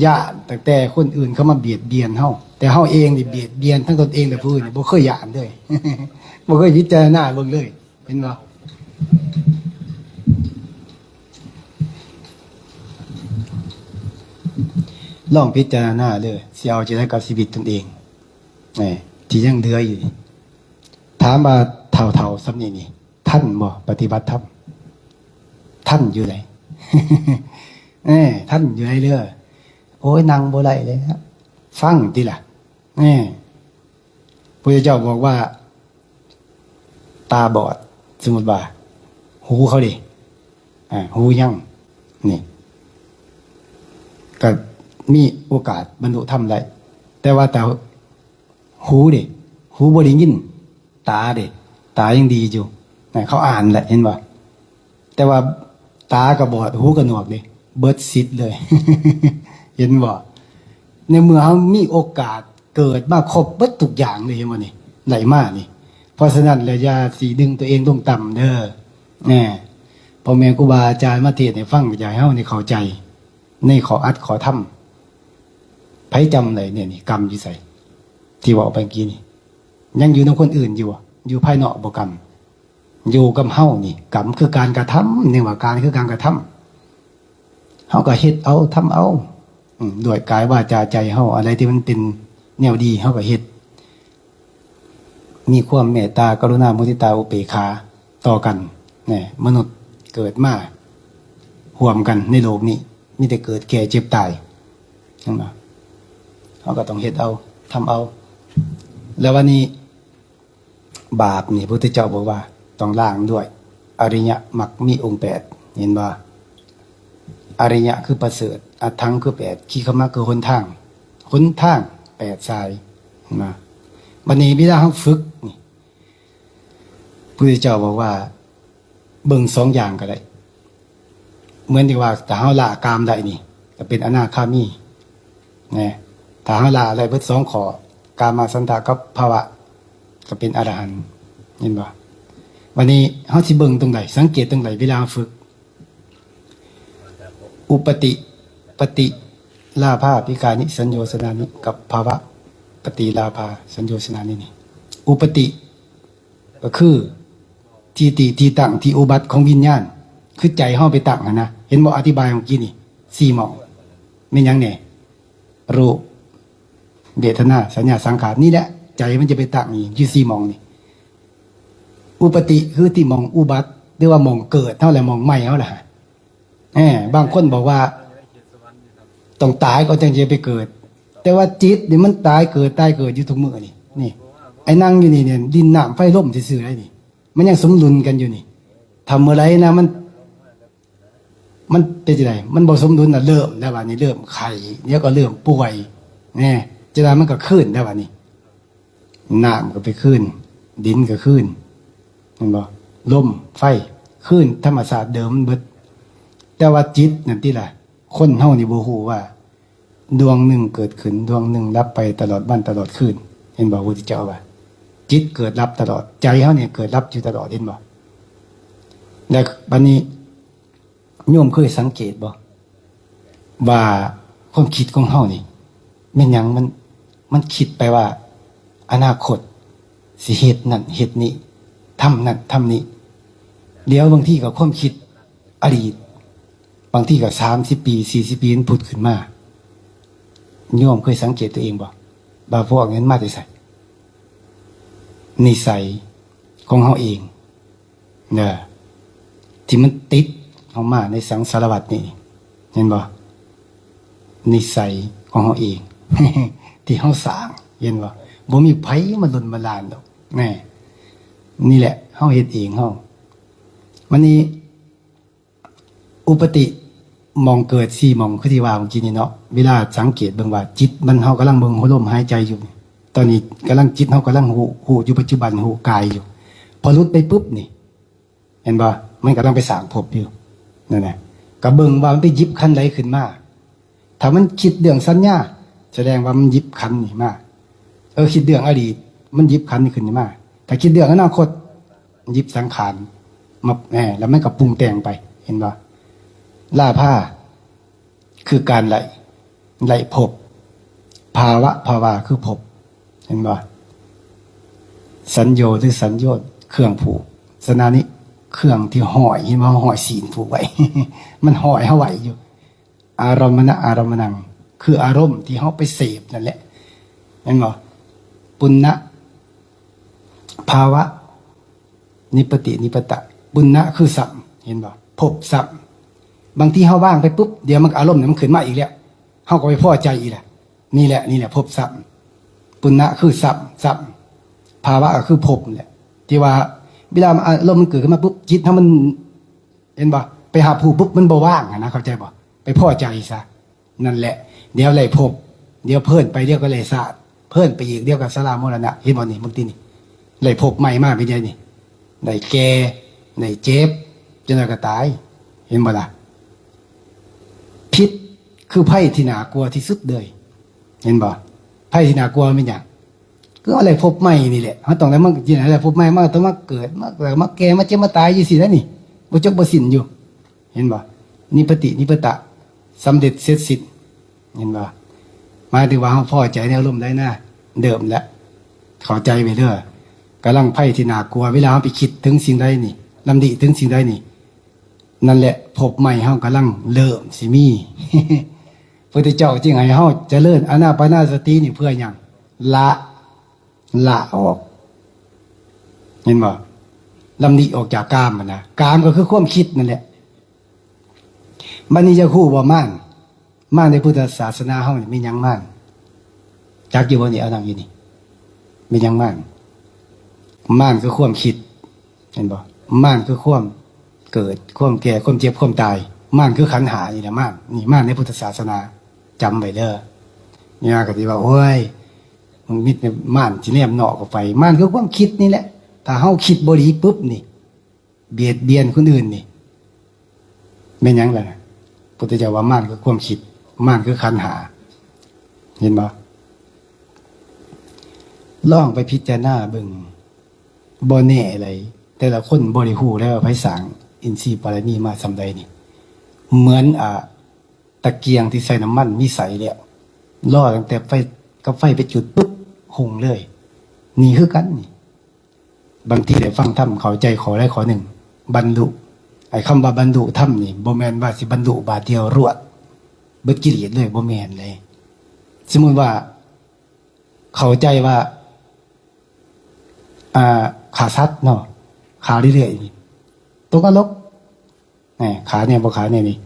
ຢ້ານຕັ້ງແຕ່ຄົນອື່ນເຂົ້າມາບຽດບຽນເຮົາ ແຕ່ເຮົາເອງນີ້ບຽດບຽນທັງຕົນເອງ ແລະ ຜູ້ອື່ນນີ້ບໍ່ເຄີຍຢ້ານເລີຍ ບໍ່ເຄີຍພິຈາລະນາເບິ່ງເລີຍ ເຫັນບໍ່? ລອງພິຈາລະນາເດີ ຊິເອົາຈັ່ງໃດກັບຊີວິດຕົນເອງ ເອີ ທີ່ຍັງເຫຼືອຢູ່ນີ້. ຖາມວ່າເຖົ້າໆສ່ຳນີ້ນີ້ ທັນບໍ່ປະຕິບັດທຳ? ທັນຢູ່ໃດ ເອີ ທັນຢູ່ໃດເດີ? ໂອ້ຍ ນັ່ງບໍ່ໄດ້ແລ້ວ ຟັງຕິລະ ເອີ ພະພຸດທະເຈົ້າບອກວ່າ ຕາບອດ ສົມມຸດວ່າ ຫູເຂົາເດ ອາ ຫູຍັງ ນີ້ ກໍມີໂອກາດບັນລຸທຳໄດ້ ແຕ່ວ່າຕາ ຫູເດ ຫູບໍ່ໄດ້ຍິນ ຕາເດ ຕາຍັງດີຢູ່ ນະ ເຂົາອ່ານແຫຼະ ເຫັນບໍ່? ແຕ່ວ່າຕາກໍບອດ ຫູກໍໜວກເດ ເບິດສິດເລີຍ ເຫັນບໍ່? ໃນເມື່ອເຮົາມີໂອກາດເກີດມາຄົບເບິດທຸກຢ່າງເລີຍ ເຫັນບໍ່ນີ້? ໄດ້ມານີ້ ເພາະສະນັ້ນແລ້ວ ຢ່າຊິດຶງຕົວເອງລົງຕ່ຳເດີ ແນ່ ພໍ່ແມ່ຄູບາອາຈານມາເທດໃຫ້ຟັງ ກໍຢາກໃຫ້ເຮົານີ້ເຂົ້າໃຈໃນຂໍ້ອັດຂໍ້ທຳ. ໃຜຈຳໄດ້ແນ່ນີ້ ກຳຢູ່ໃສ? ທີ່ເວົ້າໄປເມື່ອກີ້ນີ້ ຍັງຢູ່ນຳຄົນອື່ນຢູ່ບໍ່? ຢູ່ພາຍນອກບໍ່ກຳ? ຢູ່ກັບເຮົານີ້ ກຳຄືການກະທຳ ເອີ້ນວ່າການຄືການກະທຳ ເຮົາກໍເຮັດເອົາ ທຳເອົາ ອາ ດ້ວຍກາຍ ວາຈາ ໃຈເຮົາ ອັນໃດທີ່ມັນເປັນແນວດີ ເຮົາກໍເຮັດ ມີຄວາມເມດຕາ ກະລຸນາ ມຸທິຕາ ອຸເບກຂາຕໍ່ກັນ ແນ່ ມະນຸດເກີດມາຮ່ວມກັນໃນໂລກນີ້ ມີແຕ່ເກີດ ແກ່ ເຈັບ ຕາຍ ເຫັນບໍ່? ເຮົາກໍຕ້ອງເຮັດເອົາ ທຳເອົາ ແລ້ວວັນນີ້ ບາບນີ້ ພະພຸດທະເຈົ້າບອກວ່າຕ້ອງລ້າງດ້ວຍອະລິຍະມັກມີອົງແປດ ເຫັນບໍ່? ອະລິຍະຄືປະເສີດ, ອັດຖັງຄືແປດ, ຄີຄະມະຄືຫົນທາງ, ຫົນທາງແປດສາຍນະ. ບັດນີ້ເວລາເຮົາຝຶກນີ້ ພະພຸດທະເຈົ້າບອກວ່າເບິ່ງສອງຢ່າງກໍໄດ້. ເໝືອນທີ່ວ່າ ຖ້າເຮົາລະກາມໄດ້ນີ້ ກໍເປັນອະນາຄາມີນະ, ຖ້າເຮົາລະໄດ້ເບິດສອງຂໍ້ ກາມະ ສັນທະ ກັບພະວະ ກໍເປັນອະລະຫັນ, ເຫັນບໍ່? ບັດນີ້ເຮົາຊິເບິ່ງຕົງໃດ ສັງເກດຕົງໃດເວລາເຮົາຝຶກ? ອຸປະຕິ ປະຕິລາພາພິການິ ສັນໂຍຊະນານິ ກັບພະວະປະຕິລາພາ ສັນໂຍຊະນານິນີ້. ອຸປະຕິ ກໍຄືທີ່ຕິ ທີ່ຕັ້ງ ທີ່ອຸບັດຂອງວິນຍານ ຄືໃຈເຮົາໄປຕັ້ງຫັ້ນນະ. ເຫັນບໍ່? ອະທິບາຍເມື່ອກີ້ນີ້ ສີ່ໝ່ອງ ແມ່ນຫຍັງແດ່? ຮູບ ເວທະນາ ສັນຍາ ສັງຂານ ນີ້ແຫຼະ ໃຈມັນຈະໄປຕັ້ງຢູ່ສີ່ໝ່ອງນີ້. ອຸປະຕິ ຄືທີ່ໝ່ອງອຸບັດ ຫຼືວ່າໝ່ອງເກີດເຮົາແຫຼະ ໝ່ອງໃໝ່ເຮົາແຫຼະ. ເອີ ບາງຄົນບອກວ່າ ຕ້ອງຕາຍກ່ອນຈັ່ງຈະໄປເກີດ, ແຕ່ວ່າຈິດນີ້ມັນຕາຍເກີດ ຕາຍເກີດຢູ່ທຸກມື້ນີ້. ນີ້ ໄອ້ນັ່ງຢູ່ນີ້ນີ້ ດິນນ້ຳໄຟລົມຊື່ໆໄດ໋ນີ້ ມັນຍັງສົມດຸນກັນຢູ່ນີ້. ຖ້າເມື່ອໃດນະ ມັນ ມັນເປັນຈັ່ງໃດ? ມັນບໍ່ສົມດຸນນະ ເລີ່ມແລ້ວບາດນີ້ ເລີ່ມໄຂ້ ດຽວກໍເລີ່ມປ່ວຍແນ່ ຈັ່ງໃດມັນກໍຄືນແລ້ວບາດນີ້. ນ້ຳກໍໄປຄືນ ດິນກໍຄືນ ແມ່ນບໍ່? ລົມ ໄຟ ຄືນທຳມະຊາດເດີມມັນເບິດ. ແຕ່ວ່າຈິດນັ້ນຕິລະ ຄົນເຮົານີ້ບໍ່ຮູ້ວ່າ ດວງໜຶ່ງເກີດຂຶ້ນ ດວງໜຶ່ງດັບໄປຕະຫຼອດວັນຕະຫຼອດຄືນ ເຫັນບໍ່? ພະພຸດທະເຈົ້າວ່າ ຈິດເກີດດັບຕະຫຼອດ ໃຈເຮົານີ້ເກີດດັບຢູ່ຕະຫຼອດ ເຫັນບໍ່? ແລ້ວບັດນີ້ ໂຍມເຄີຍສັງເກດບໍ່ ວ່າຄວາມຄິດຂອງເຮົານີ້ແມ່ນຫຍັງ? ມັນ ມັນຄິດໄປວ່າອະນາຄົດຊິເຮັດນັ້ນເຮັດນີ້ ທຳນັ້ນທຳນີ້. ແລ້ວບາງທີກໍຄວາມຄິດອະດີດ ບາງທີກໍສາມສິບປີ ສີ່ສິບປີ ມັນຜຸດຂຶ້ນມາ. ໂຍມເຄີຍສັງເກດຕົວເອງບໍ່ ວ່າພວກນັ້ນມາແຕ່ໃສ? ນິໄສຂອງເຮົາເອງ ເດີ ທີ່ມັນຕິດເຮົາມາໃນສັງສາລະວັດນີ້ ເຫັນບໍ່? ນິໄສຂອງເຮົາເອງ ທີ່ເຮົາສ້າງ ເຫັນບໍ່? ບໍ່ມີໃຜມາດົນບັນດານດອກ ແນ່. ນີ້ແຫຼະ ເຮົາເຮັດເອງເຮົາ. ບັດນີ້ ອຸປະຕິ ໝ່ອງເກີດສີ່ໝ່ອງ ຄືທີ່ວ່າເມື່ອກີ້ນີ້ເນາະ ເວລາສັງເກດເບິ່ງວ່າຈິດມັນ ເຮົາກຳລັງເບິ່ງລົມຫາຍໃຈຢູ່ ຕອນນີ້ກຳລັງ ຈິດເຮົາກຳລັງຮູ້ ຮູ້ຢູ່ປັດຈຸບັນ ຮູ້ກາຍຢູ່. ພໍຫຼຸດໄປປຶບນີ້ ເຫັນບໍ່? ມັນກຳລັງໄປສ້າງພົບຢູ່ນັ້ນນະ. ກໍເບິ່ງວ່າມັນໄປຫຍິບຂັນໃດຂຶ້ນມາ. ຖ້າມັນຄິດເລື່ອງສັນຍາ ສະແດງວ່າມັນຫຍິບຂັນນີ້ມາ. ເອີ ຄິດເລື່ອງອະດີດ ມັນຫຍິບຂັນນີ້ຂຶ້ນມາ. ຖ້າຄິດເລື່ອງອະນາຄົດ ຫຍິບສັງຂານມາ ແນ່ ແລ້ວມັນກໍປຸງແຕ່ງໄປ ເຫັນບໍ່? ລາພາ ຄືການໄລ່ ໄລ່ພົບ. ພາວະ ພາວາ ຄືພົບ ເຫັນບໍ່? ສັນໂຍ ຫຼື ສັນໂຍດ ເຄື່ອງຜູກ. ສະນານິ ເຄື່ອງທີ່ຫ້ອຍ ເຫັນບໍ່? ເຮົາຫ້ອຍສີນຜູກໄວ້ ມັນຫ້ອຍເຮົາໄວ້ຢູ່. ອາຣຳມະນະ ອາຣຳມະນັງ ຄືອາລົມທີ່ເຮົາໄປເສບນັ້ນແຫຼະ ແມ່ນບໍ່? ປຸນນະ ພາວະ ນິປະຕິ ນິປະຕະ. ປຸນນະຄືຊ້ຳ ເຫັນບໍ່? ພົບຊ້ຳ. ບາງທີເຮົາວາງໄປປຸບ ດຽວມັນກໍ ອາລົມນັ້ນມັນຂຶ້ນມາອີກແລ້ວ ເຮົາກໍໄປພໍໃຈອີກລະ. ນີ້ແຫຼະ ນີ້ແຫຼະ ພົບຊ້ຳ. ປຸນນະຄືຊ້ຳ ຊ້ຳ. ພາວະກໍຄືພົບນັ້ນແຫຼະ ທີ່ວ່າເວລາອາລົມມັນເກີດຂຶ້ນມາປຸບ ຈິດເຮົາມັນ ເຫັນບໍ່? ໄປຮັບຮູ້ປຸບ ມັນບໍ່ວ່າງຫັ້ນນະ ເຂົ້າໃຈບໍ່? ໄປພໍໃຈຊະ ນັ້ນແຫຼະ. ດຽວໄດ້ພົບ ດຽວເພີນໄປ ດຽວກໍໄດ້ຊາດ ເພີນໄປອີກ ດຽວກໍຊະລາມໍລະນະ. ເຫັນບໍ່ນີ້? ບາງທີນີ້ໄດ້ພົບໃໝ່ມາເປັນຫຍັງນີ້? ໄດ້ແກ່ ໄດ້ເຈັບ ຈັກໜ້ອຍກໍຕາຍ. ເຫັນບໍ່ລະ? ພິດຄືໄພທີ່ໜ້າກົວທີ່ສຸດເລີຍ. ເຫັນບໍ່? ໄພທີ່ໜ້າກົວແມ່ນຫຍັງ? ຄືເຮົາໄດ້ພົບໃໝ່ນີ້ແຫຼະ ເຮົາຕ້ອງໄດ້ມາ ໄດ້ພົບໃໝ່ ມາ ຕ້ອງມາເກີດ ມາ ມາແກ່ ມາເຈັບ ມາຕາຍຢູ່ຊີ້ນະນີ້ ບໍ່ຈົບບໍ່ສິ້ນຢູ່. ເຫັນບໍ່? ນິປະຕິ ນິປະຕະ ສຳເລັດເສັດສິ້ນ. ເຫັນບໍ່? ໝາຍເຖິງວ່າເຮົາພໍໃຈໃນອາລົມໃດນະ ເລີ່ມແລ້ວ ເຂົ້າໃຈໄວ້ເດີ. ກຳລັງໄພທີ່ໜ້າກົວ ເວລາເຮົາໄປຄິດເຖິງສິ່ງໃດນີ້ ລຳລິເຖິງສິ່ງໃດນີ້ ນັ້ນແຫຼະ ພົບໃໝ່ເຮົາກຳລັງເລີ່ມຊິມີ. ພະພຸດທະເຈົ້າຈຶ່ງໃຫ້ເຮົາຈະເລີນອານາປານາສະຕິນີ້ເພື່ອຫຍັງ? ລະ ລະອອກ ເຫັນບໍ່? ລຳລິອອກຈາກກາມຫັ້ນນະ ກາມກໍຄືຄວາມຄິດນັ້ນແຫຼະ. ບັດນີ້ຢາກຮູ້ບໍ່ ມານ ມານໃນພຸດທະສາສະໜາເຮົານີ້ແມ່ນຫຍັງມານ? ຈັກຢູ່ບໍ່ນີ້? ເອົານັ່ງຢູ່ນີ້ ແມ່ນຫຍັງມານ? ມານຄືຄວາມຄິດ ເຫັນບໍ່? ມານຄືຄວາມເກີດ ຄວາມແກ່ ຄວາມເຈັບ ຄວາມຕາຍ. ມານຄືຂັນຫ້ານີ້ແຫຼະ ມານ. ນີ້ມານໃນພຸດທະສາສະໜາ ຈຳໄວ້ເດີ. ຍາກະຊິວ່າ ໂອ້ຍ ມັນມີແຕ່ມານຊິແນມນອກອອກໄປ. ມານຄືຄວາມຄິດນີ້ແຫຼະ. ຖ້າເຮົາຄິດບໍ່ດີປຶບນີ້ ບຽດບຽນຄົນອື່ນນີ້ ແມ່ນຫຍັງລະ? ພຸດທະເຈົ້າວ່າມານຄືຄວາມຄິດ ມານຄືຂັນຫ້າ ເຫັນບໍ່? ລອງໄປພິຈາລະນາເບິ່ງ. ບໍ່ແນ່ໃດ ແຕ່ລະຄົນບໍ່ໄດ້ຮູ້ເລີຍວ່າໃຜສ້າງອິນຊີບາລະມີມາສ່ຳໃດນີ້. ເໝືອນ ອາ ຕະກຽງທີ່ໃສ່ນ້ຳມັນມີໄສແລ້ວ ລໍຕັ້ງແຕ່ໄຟ ກັບໄຟໄປຈຸດປຶບ ຮຸ່ງເລີຍ. ນີ້ຄືກັນນີ້. ບາງທີໄດ້ຟັງທຳ ເຂົ້າໃຈຂໍ້ໃດຂໍ້ໜຶ່ງ ບັນລຸ. ໄອ້ຄຳວ່າບັນລຸທຳນີ້ ບໍ່ແມ່ນວ່າຊິບັນລຸບາດດຽວລວດ ເບິດກິເລດເລີຍ ບໍ່ແມ່ນເລີຍ. ສົມມຸດວ່າເຂົ້າໃຈວ່າ ອ່າ ຂ້າສັດເນາະ ຂ້າເລື້ອຍໆນີ້ ຕົກນະລົກ. ແໝ ຂາແນວບໍ່ຂາແນວນີ້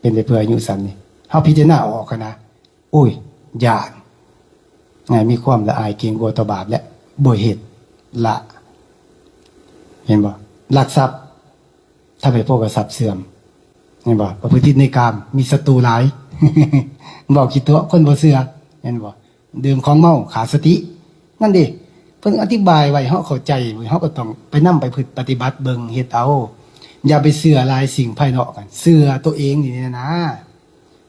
ເປັນໄປເພື່ອອາຍຸສັ້ນນີ້. ເຮົາພິຈາລະນາອອກຫັ້ນນະ ໂອ້ຍ ຢ້ານ ແໝ ມີຄວາມລະອາຍເກງກົວຕໍ່ບາບ ແລະ ບໍ່ເຮັດ ລະ ເຫັນບໍ່? ລັກຊັບ ທຳໃຫ້ພວກກັບຊັບເສື່ອມ ເຫັນບໍ່? ປະພຶດຕິດໃນກາມ ມີສັດຕູຫຼາຍ ເວົ້າຂີ້ຕົວະ ຄົນບໍ່ເຊື່ອ ເຫັນບໍ່? ດື່ມຂອງເມົາ ຂາດສະຕິ ນັ້ນເດ. ເພິ່ນອະທິບາຍໄວ້ ເຮົາເຂົ້າໃຈ ເຮົາກໍຕ້ອງໄປນຳໄປປະຕິບັດເບິ່ງ ເຮັດເອົາ. ຢ່າໄປເຊື່ອຫຼາຍສິ່ງພາຍນອກ ເຊື່ອໂຕເອງນີ້ນະ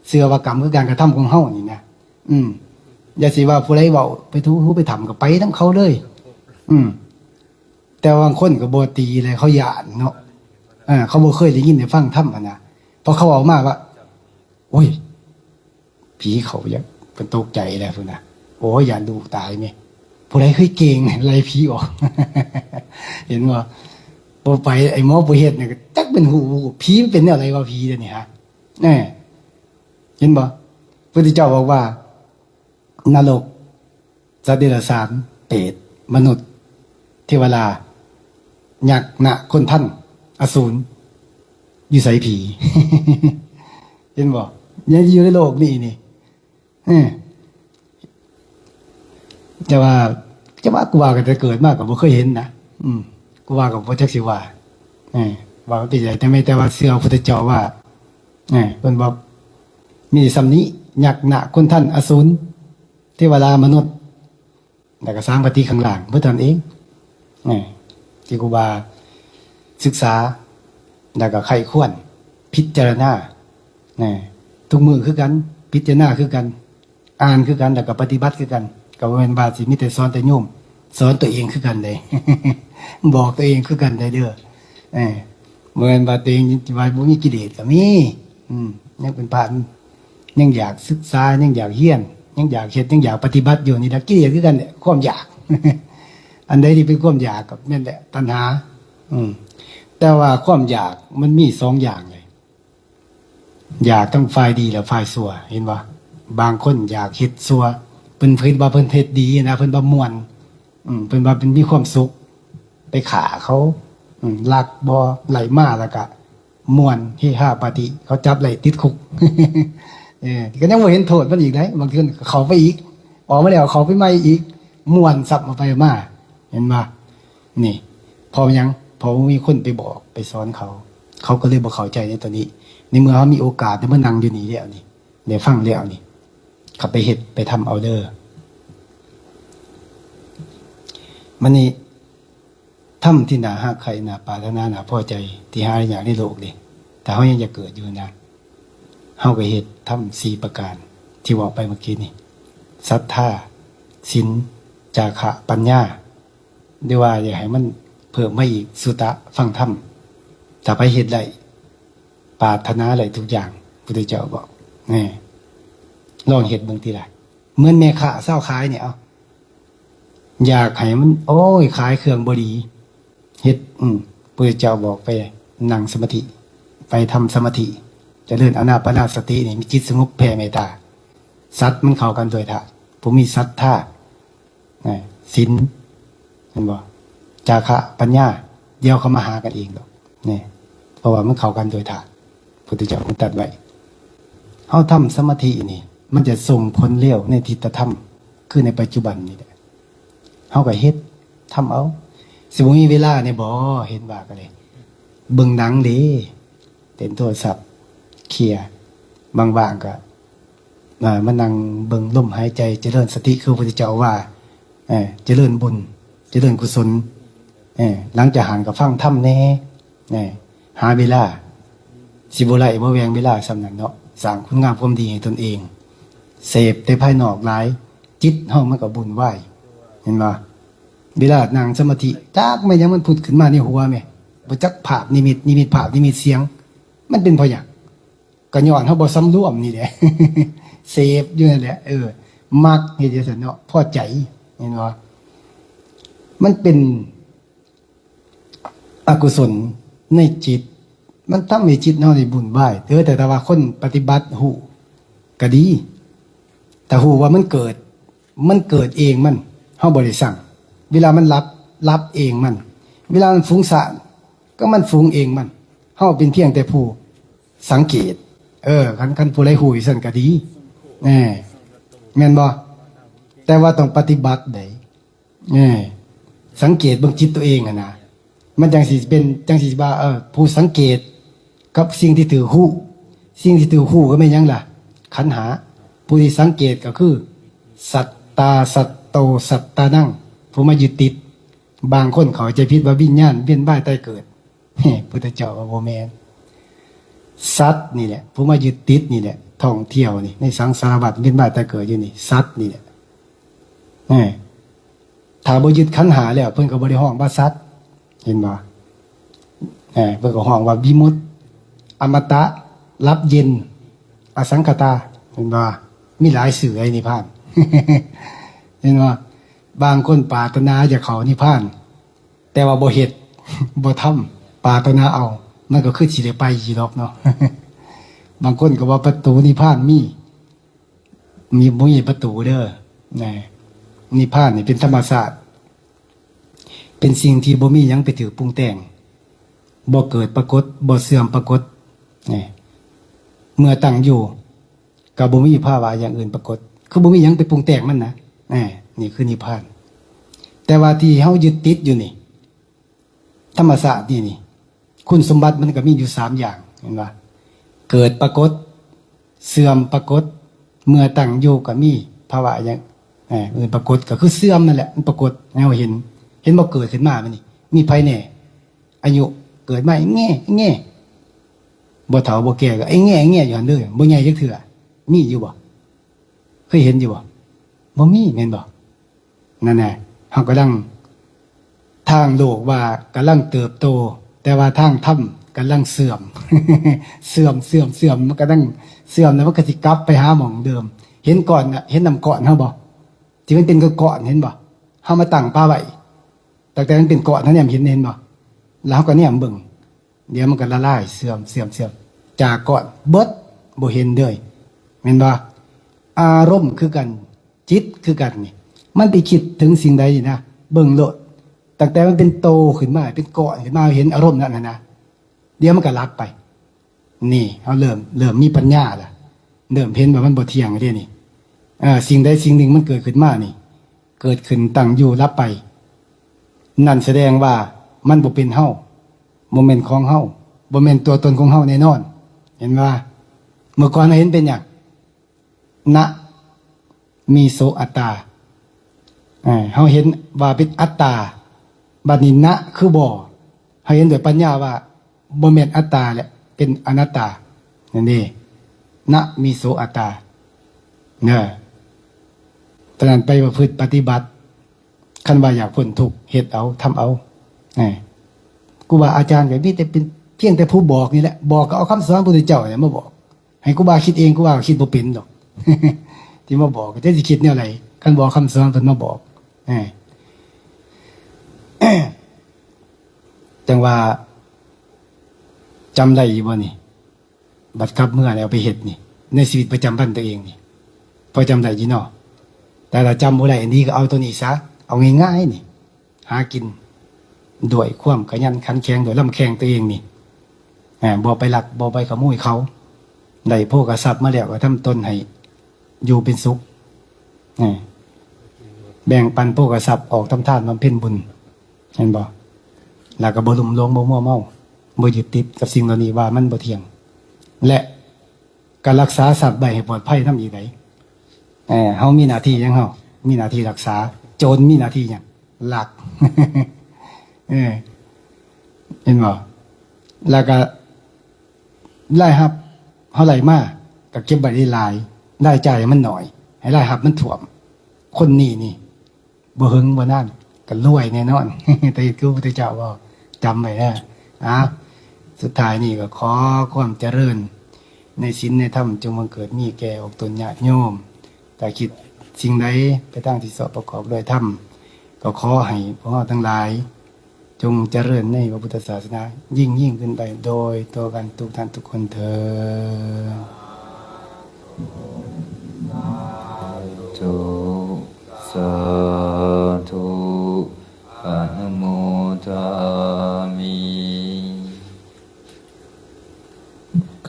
ເຊື່ອວ່າກຳຄືການກະທຳຂອງເຮົານີ້ນະ. ອືມ ຢ່າຊິວ່າຜູ້ໃດເວົ້າໄປຖູໄປຖຳ ກໍໄປນຳເຂົາເລີຍ. ອືມ ແຕ່ວ່າບາງຄົນກໍບໍ່ຕີແຫຼະ ເຂົາຢ້ານເນາະ. ເອີ ເຂົາບໍ່ເຄີຍໄດ້ຍິນໄດ້ຟັງທຳຫັ້ນນະ. ພໍເຂົາເວົ້າມາວ່າ ໂອ້ຍ ຜີເຂົ້າ ຢາກ ເພິ່ນຕົກໃຈແລ້ວພຸ້ນນະ. ໂອ້ຍ ຢ້ານລູກຕາຍແມ. ຜູ້ໃດເຄີຍເກັ່ງໄລ່ຜີອອກ ເຫັນບໍ່? ບໍ່ໄປ ໄອ້ໝໍບໍ່ເຮັດນີ້ ຈັກເປັນຫູ ຜີມັນເປັນແນວໃດວະ ຜີດຽວນີ້ຫາ. ແນ່ ເຫັນບໍ່? ພຸດທະເຈົ້າບອກວ່າ ນະລົກ ສັດເດຍລະສານ ເປດ ມະນຸດ ເທວະດາ ຍັກ ນະ ຄົນທັນ ອະສູນ ຢູ່ໃສຜີ? ເຫັນບໍ່? ຍັງຢູ່ໃນໂລກນີ້ນີ້. ເອີ ຈະວ່າ ຈະວ່າ ກູວ່າຕັ້ງແຕ່ເກີດມາກໍບໍ່ເຄີຍເຫັນນະ. ອືມ ກູວ່າກໍບໍ່ຈັກຊິວ່າ ເອີ ວ່າມັນເປັນຈັ່ງໃດ. ແຕ່ແມ່ນແຕ່ວ່າເຊື່ອພະພຸດທະເຈົ້າວ່າ ເອີ ເພິ່ນບອກ ມີສ່ຳນີ້ ຍັກ ນະ ຄົນທັນ ອະສູນ ເທວະດາ ມະນຸດ ແລ້ວກໍສາມຄະຕິຂ້າງລ່າງ ເບິດເທົ່ານັ້ນເອງ. ເອີ ທີ່ຄູບາສຶກສາ ແລ້ວກໍໃຄ່ຄວນ ພິຈາລະນາ ເອີ ທຸກມື້ຄືກັນ ພິຈາລະນາຄືກັນ ອ່ານຄືກັນ ແລ້ວກໍປະຕິບັດຄືກັນ. ກໍບໍ່ແມ່ນວ່າຊິມີແຕ່ສອນແຕ່ໂຍມ ສອນຕົວເອງຄືກັນເດ້ ບອກຕົວເອງຄືກັນໄດ້ເດີ. ເອີ ບໍ່ແມ່ນວ່າຕົວເອງວ່າບໍ່ມີກິເລດ ກໍມີ. ອືມ ຍັງເປັນພະ ຍັງຢາກສຶກສາ ຍັງຢາກຮຽນ ຍັງຢາກເຮັດ ຍັງຢາກປະຕິບັດຢູ່. ນີ້ລະກິເລດຄືກັນແຫຼະ ຄວາມຢາກ. ອັນໃດທີ່ເປັນຄວາມຢາກກໍແມ່ນແຫຼະ ຕັນຫາ. ອືມ ແຕ່ວ່າຄວາມຢາກມັນມີສອງຢ່າງເລີຍ ຢາກທັງຝ່າຍດີ ແລະ ຝ່າຍຊົ່ວ. ເຫັນບໍ່? ບາງຄົນຢາກເຮັດຊົ່ວ ເພິ່ນ ເພິ່ນວ່າເພິ່ນເຮັດດີນະ ເພິ່ນວ່າມ່ວນ. ອືມ ເພິ່ນວ່າເພິ່ນມີຄວາມສຸກ ໄປຂ້າເຂົາ ອືມ ລັກບໍ່ໄດ້ມາ ແລ້ວກະມ່ວນເຮຮາປາຕີ້ ເຂົາຈັບໄດ້ຕິດຄຸກ. ເອີ ກໍຍັງບໍ່ເຫັນໂທດມັນອີກໄດ໋ ບາງເທື່ອກໍເຂົ້າໄປອີກ ອອກມາແລ້ວເຂົ້າໄປໃໝ່ອີກ ມ່ວນຊ້ຳ ເອົາໄປເອົາມາ. ເຫັນບໍ່? ນີ້ ເພາະຫຍັງ? ເພາະບໍ່ມີຄົນໄປບອກໄປສອນເຂົາ ເຂົາກໍເລີຍບໍ່ເຂົ້າໃຈໃນຕົວນີ້. ໃນເມື່ອເຮົາມີໂອກາດໄດ້ມານັ່ງຢູ່ນີ້ແລ້ວນີ້ ໄດ້ຟັງແລ້ວນີ້ ເຂົ້າໄປເຮັດໄປທຳເອົາເດີ. ມານີ້ ທຳທີ່ໜ້າຮັກໃຄ່ ໜ້າປາດຖະໜາ ໜ້າພໍໃຈ ທີ່ຫາໄດ້ຍາກໃນໂລກນີ້ ຖ້າເຮົາຍັງຢາກເກີດຢູ່ນະ ເຮົາກໍເຮັດທຳສີ່ປະການທີ່ເວົ້າໄປເມື່ອກີ້ນີ້ ສັດທາ ສິນ ຈາຄະ ປັນຍາ ຫຼືວ່າຢາກໃຫ້ມັນເພີ່ມມາອີກ ສຸຕະ ຟັງທຳ. ຖ້າໃຜເຮັດໄດ້ ປາດຖະໜາໄດ້ທຸກຢ່າງ ພຸດທະເຈົ້າບອກ. ແນ່ ລອງເຮັດເບິ່ງຕິລະ. ເໝືອນແມ່ຄ້າຊາວຂາຍນີ້ ເອົາ ຢາກໃຫ້ມັນ ໂອ້ຍ ຂາຍເຄື່ອງບໍ່ດີ ເຮັດ ອືມ ພຸດທະເຈົ້າບອກໄປນັ່ງສະມາທິ ໄປທຳສະມາທິ ຈະເລີນອານາປານະສະຕິນີ້ ມີຈິດສະຫງົບແຜ່ເມດຕາ ສັດມັນເຂົ້າກັນໂດຍທາດ ຜູ້ມີສັດທາ ນະ ສິນ ເຫັນບໍ່? ຈາຄະ ປັນຍາ ດຽວເຂົາມາຫາກັນເອງດອກ ນີ້ ເພາະວ່າມັນເຂົ້າກັນໂດຍທາດ ພຸດທະເຈົ້າເພິ່ນຕັດໄວ້. ເຮົາທຳສະມາທິນີ້ ມັນຈະສົ່ງຜົນລຽວໃນທິດຕະທຳ ຄືໃນປັດຈຸບັນນີ້ແຫຼະ. ເຮົາກໍເຮັດ ທຳເອົາ. ຊິບໍ່ມີເວລາແດ່ບໍ່? ເຫັນວ່າກໍເລີຍເບິ່ງໜັງເດ້ ເຕັ້ນໂທລະສັບເຄຍ ບາງໆກໍ ອ່າ ມານັ່ງເບິ່ງລົມຫາຍໃຈ ຈະເລີນສະຕິ ຄືພະພຸດທະເຈົ້າວ່າ ເອີ ຈະເລີນບຸນ ຈະເລີນກຸສົນ ເອີ ຫຼັງຈາກຫັ້ນກໍຟັງທຳແດ່ ເອີ ຫາເວລາ ຊິບໍ່ໄຫຼບໍ່ແວ່ງເວລາສ່ຳນັ້ນເນາະ ສ້າງຄຸນງາມຄວາມດີໃຫ້ຕົນເອງ ເສບແຕ່ພາຍນອກຫຼາຍ ຈິດເຮົາມັນກໍວຸ່ນວາຍ ເຫັນບໍ່? ເວລານັ່ງສະມາທິ ຈັກແມ່ນຫຍັງມັນຜຸດຂຶ້ນມາໃນຫົວແມ ບໍ່ຈັກພາບນິມິດ ນິມິດພາບ ນິມິດສຽງ ມັນເປັນເພາະຫຍັງ? ກໍຍ້ອນເຮົາບໍ່ສຳລວມນີ້ແຫຼະ ເສບຢູ່ນັ້ນແຫຼະ ເອີ ມັກເຮັດຈັ່ງຊັ້ນເນາະ ພໍໃຈ ເຫັນບໍ່? ມັນເປັນອະກຸສົນໃນຈິດ ມັນທຳໃຫ້ຈິດເຮົານີ້ວຸ່ນວາຍ ເອີ ແຕ່ ແຕ່ວ່າຄົນປະຕິບັດຮູ້ກໍດີ ຖ້າຮູ້ວ່າມັນເກີດ ມັນເກີດເອງມັນ ເຮົາບໍ່ໄດ້ສັ່ງ ເວລາມັນຫຼັບ ຫຼັບເອງມັນ ເວລາມັນຟຸງຊານ ກໍມັນຟຸງເອງມັນ ເຮົາເປັນພຽງແຕ່ຜູ້ສັງເກດ ເອີ ຄັນ ຄັນຜູ້ໃດຮູ້ຈັ່ງຊັ້ນກໍດີ ເອີ ແມ່ນບໍ່? ແຕ່ວ່າຕ້ອງປະຕິບັດໃດ ເອີ ສັງເກດເບິ່ງຈິດຕົວເອງຫັ້ນນະ ມັນຈັ່ງຊິເປັນ ຈັ່ງຊິວ່າ ເອີ ຜູ້ສັງເກດກັບສິ່ງທີ່ຖືກຮູ້ ສິ່ງທີ່ຖືກຮູ້ກໍແມ່ນຫຍັງລະ? ຂັນຫ້າ ຜູ້ທີ່ສັງເກດກໍຄື ສັດຕາ ສັດໂຕ ສັດຕານັງ ຜູ້ມາຍຶດຕິດ ບາງຄົນເຂົ້າໃຈຜິດວ່າວິນຍານວຽນວ່າຍຕາຍເກີດ ພຸດທະເຈົ້າວ່າບໍ່ແມ່ນ ສັດນີ້ແຫຼະ ຜູ້ມາຍຶດຕິດນີ້ແຫຼະ ທ່ອງທ່ຽວນີ້ ໃນສັງສາລະວັດ ວຽນວ່າຍຕາຍເກີດຢູ່ນີ້ ສັດນີ້ແຫຼະ ເອີ ຖ້າບໍ່ຍຶດຂັນຫ້າແລ້ວ ເພິ່ນກໍບໍ່ໄດ້ຮ້ອງວ່າສັດ ເຫັນບໍ່? ເອີ ເພິ່ນກໍຮ້ອງວ່າວິມຸດ ອະມະຕະ ຫຼັບເຢັນ ອະສັງຄະຕາ ເຫັນບໍ່? ມີຫຼາຍຊື່ໃນນິບພານ ເຫັນບໍ່? ບາງຄົນປາດຖະໜາຢາກເຂົ້ານິບພານ ແຕ່ວ່າບໍ່ເຮັດ ບໍ່ທຳ ປາດຖະໜາເອົາ ມັນກໍຄືຊິໄດ້ໄປຢູ່ດອກເນາະ ບາງຄົນກໍວ່າປະຕູນິບພານມີ ມີ ບໍ່ມີປະຕູເດີ ນະ ນິບພານນີ້ເປັນທຳມະຊາດ ເປັນສິ່ງທີ່ບໍ່ມີຫຍັງໄປຖືກປຸງແຕ່ງ ບໍ່ເກີດປາກົດ ບໍ່ເສື່ອມປາກົດ ນະ ເມື່ອຕັ້ງຢູ່ ກໍບໍ່ມີພາວະຢ່າງອື່ນປາກົດ ຄືບໍ່ມີຫຍັງໄປປຸງແຕ່ງມັນນະ ແນ່ ນີ້ຄືນິບພານ ແຕ່ວ່າທີ່ເຮົາຍຶດຕິດຢູ່ນີ້ ທຳມະຊາດນີ້ນີ້ ຄຸນສົມບັດມັນກໍມີຢູ່ສາມຢ່າງ ເຫັນບໍ່? ເກີດປາກົດ ເສື່ອມປາກົດ ເມື່ອຕັ້ງຢູ່ກໍມີພາວະຫຍັງ ເອີ ປາກົດ ກໍຄືເສື່ອມນັ້ນແຫຼະ ມັນປາກົດໃຫ້ເຮົາເຫັນ ເຫັນບໍ່? ເກີດຂຶ້ນມາມັນນີ້ ມີໃຜແນ່? ອາຍຸ ເກີດມາແງ່ແງ່ ບໍ່ເຖົ້າບໍ່ແກ່ກໍແງ່ແງ່ຢູ່ຫັ້ນເດີ ບໍ່ໃຫຍ່ຈັກເທື່ອ ມີຢູ່ບໍ່? ເຄີຍເຫັນຢູ່ບໍ່? ບໍ່ມີແມ່ນບໍ່? ນັ້ນແຫຼະ ເຮົາກຳລັງ ທາງໂລກວ່າກຳລັງເຕີບໂຕ ແຕ່ວ່າທາງທຳກຳລັງເສື່ອມ ເສື່ອມ ເສື່ອມ ເສື່ອມ ມັນກຳລັງເສື່ອມ ແລ້ວມັນກໍຊິກັບໄປຫາໝ່ອງເດີມ ເຫັນກ້ອນນະ ເຫັນນ້ຳກ້ອນເຮົາບໍ່? ທີ່ມັນເປັນກ້ອນໆ ເຫັນບໍ່? ເຮົາມາຕັ້ງປາໄວ້ ຕັ້ງແຕ່ມັນເປັນກ້ອນ ເຮົາແນມເຫັນ ເຫັນບໍ່? ແລ້ວເຮົາກໍແນມເບິ່ງ ດຽວມັນກໍລະລາຍ ເສື່ອມ ເສື່ອມ ເສື່ອມ ຈາກກ້ອນເບິດ ບໍ່ເຫັນເລີຍ ແມ່ນບໍ່? ອາລົມຄືກັນ ຈິດຄືກັນນີ້ ມັນໄປຄິດເຖິງສິ່ງໃດນີ້ນະ ເບິ່ງໂລດ ຕັ້ງແຕ່ມັນເປັນໂຕຂຶ້ນມາ ເປັນກ້ອນຂຶ້ນມາ ເຫັນອາລົມນັ້ນຫັ້ນນະ ດຽວມັນກໍຫຼັບໄປ ນີ້ ເຮົາເລີ່ມ ເລີ່ມມີປັນຍາລະ ເລີ່ມເຫັນວ່າມັນບໍ່ທ່ຽງເດ້ນີ້ ເອີ ສິ່ງໃດສິ່ງໜຶ່ງມັນເກີດຂຶ້ນມານີ້ ເກີດຂຶ້ນ ຕັ້ງຢູ່ ດັບໄປ ນັ້ນສະແດງວ່າມັນບໍ່ເປັນເຮົາ ບໍ່ແມ່ນຂອງເຮົາ ບໍ່ແມ່ນຕົວຕົນຂອງເຮົາແນ່ນອນ ເຫັນບໍ່? ເມື່ອກ່ອນເຮົາເຫັນເປັນຫຍັງ? ນະ ມີໂສອັດຕາ ເອີ ເຮົາເຫັນວ່າເປັນອັດຕາ ບັດນີ້ນະຄືບໍ່ ເຮົາເຫັນດ້ວຍປັນຍາວ່າບໍ່ແມ່ນອັດຕາແຫຼະ ເປັນອະນັດຕາ ນັ້ນເດ້ ນະ ມີໂສອັດຕາ ເດີ ຕອນນັ້ນໄປປະພຶດປະຕິບັດ ຄັນວ່າຢາກພົ້ນທຸກ ເຮັດເອົາ ທຳເອົາ ເອີ ຄູບາອາຈານກໍມີແຕ່ເປັນພຽງແຕ່ຜູ້ບອກນີ້ແຫຼະ ບອກກໍເອົາຄຳສອນພະພຸດທະເຈົ້ານີ້ມາບອກ ໃຫ້ຄູບາຄິດເອງ ຄູບາກໍຄິດບໍ່ເປັນດອກ ທີ່ມາບອກ ແຕ່ຊິຄິດແນວໃດ ຄັນບໍ່ເອົາຄຳສອນເພິ່ນມາບອກ ເອີ ຈັ່ງວ່າ ຈຳໄດ້ຢູ່ບໍ່ນີ້? ບັດກັບເມືອແລ້ວໄປເຮັດນີ້ ໃນຊີວິດປະຈຳວັນຕົວເອງນີ້ ພໍຈຳໄດ້ຢູ່ເນາະ ແຕ່ຖ້າຈຳບໍ່ໄດ້ອີ່ຫຼີກໍເອົາໂຕນີ້ຊະ ເອົາງ່າຍໆນີ້ ຫາກິນດ້ວຍຄວາມຂະຫຍັນຂັນແຂງ ດ້ວຍລຳແຂ້ງຕົວເອງນີ້ ອາ ບໍ່ໄປລັກ ບໍ່ໄປຂະໂມຍເຂົາ ໄດ້ໂພຄະຊັບມາແລ້ວກໍທຳຕົນໃຫ້ຢູ່ເປັນສຸກ ອາ ແບ່ງປັນໂພຄະຊັບອອກທຳທານບຳເພັນບຸນ ເຫັນບໍ່? ແລ້ວກໍບໍ່ລຸ່ມຫຼງ ບໍ່ມົວເມົາ ບໍ່ຍຶດຕິດກັບສິ່ງເຫຼົ່ານີ້ວ່າມັນບໍ່ທ່ຽງ ແລະ ກໍຮັກສາຊັບໄວ້ໃຫ້ປອດໄພນຳອີກໃດ໋. ເອີ ເຮົາມີໜ້າທີ່ຫຍັງ? ເຮົາມີໜ້າທີ່ຮັກສາ. ໂຈນມີໜ້າທີ່ຫຍັງ? ລັກ. ເອີ ເຫັນບໍ່? ແລ້ວກໍ ລາຍຮັບເຮົາໄດ້ມາກໍເກັບໄວ້ຫຼາຍໆ, ລາຍຈ່າຍໃຫ້ມັນໜ້ອຍ, ໃຫ້ລາຍຮັບມັນຖ້ວມ. ຄົນນີ້ນີ້ ບໍ່ເຫິງບໍ່ນານກໍລວຍແນ່ນອນ. ແຕ່ຄືພະພຸດທະເຈົ້າເວົ້າ ຈຳໄວ້ເດີ. ອ້າວ ສຸດທ້າຍນີ້ກໍຂໍຄວາມຈະເລີນໃນສິນໃນທຳ ຈົ່ງບັງເກີດມີແກ່ອອກຕົນຍາດໂຍມ. ຖ້າຄິດສິ່ງໃດໄປທາງທີ່ຊອບປະກອບດ້ວຍທຳ, ກໍຂໍໃຫ້ພວກເຮົາທັງຫຼາຍ ຈົ່ງຈະເລີນໃນພະພຸດທະສາສະໜາ ຍິ່ງໆຂຶ້ນໄປໂດຍທົ່ວກັນທຸກທ່ານທຸກຄົນເທີນ. ສາທຸ ສາທຸ ອະນຸໂມທາມິ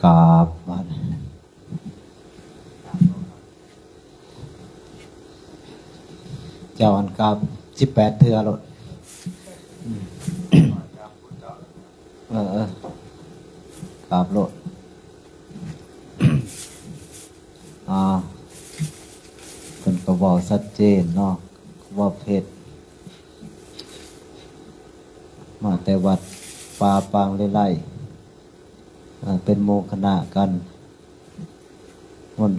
ກາບ ເຈົ້າຫັ້ນກາບສິບແປດເທື່ອໂລດ. ເອີ ເອີ ກາບໂລດ. ອ່າ ເພິ່ນກໍເວົ້າຊັດເຈນເນາະ ເວົ້າເພັດ ມາແຕ່ວັດປ່າປາງເລໄລ ເປັນໝູ່ຄະນະກັນ ມົນ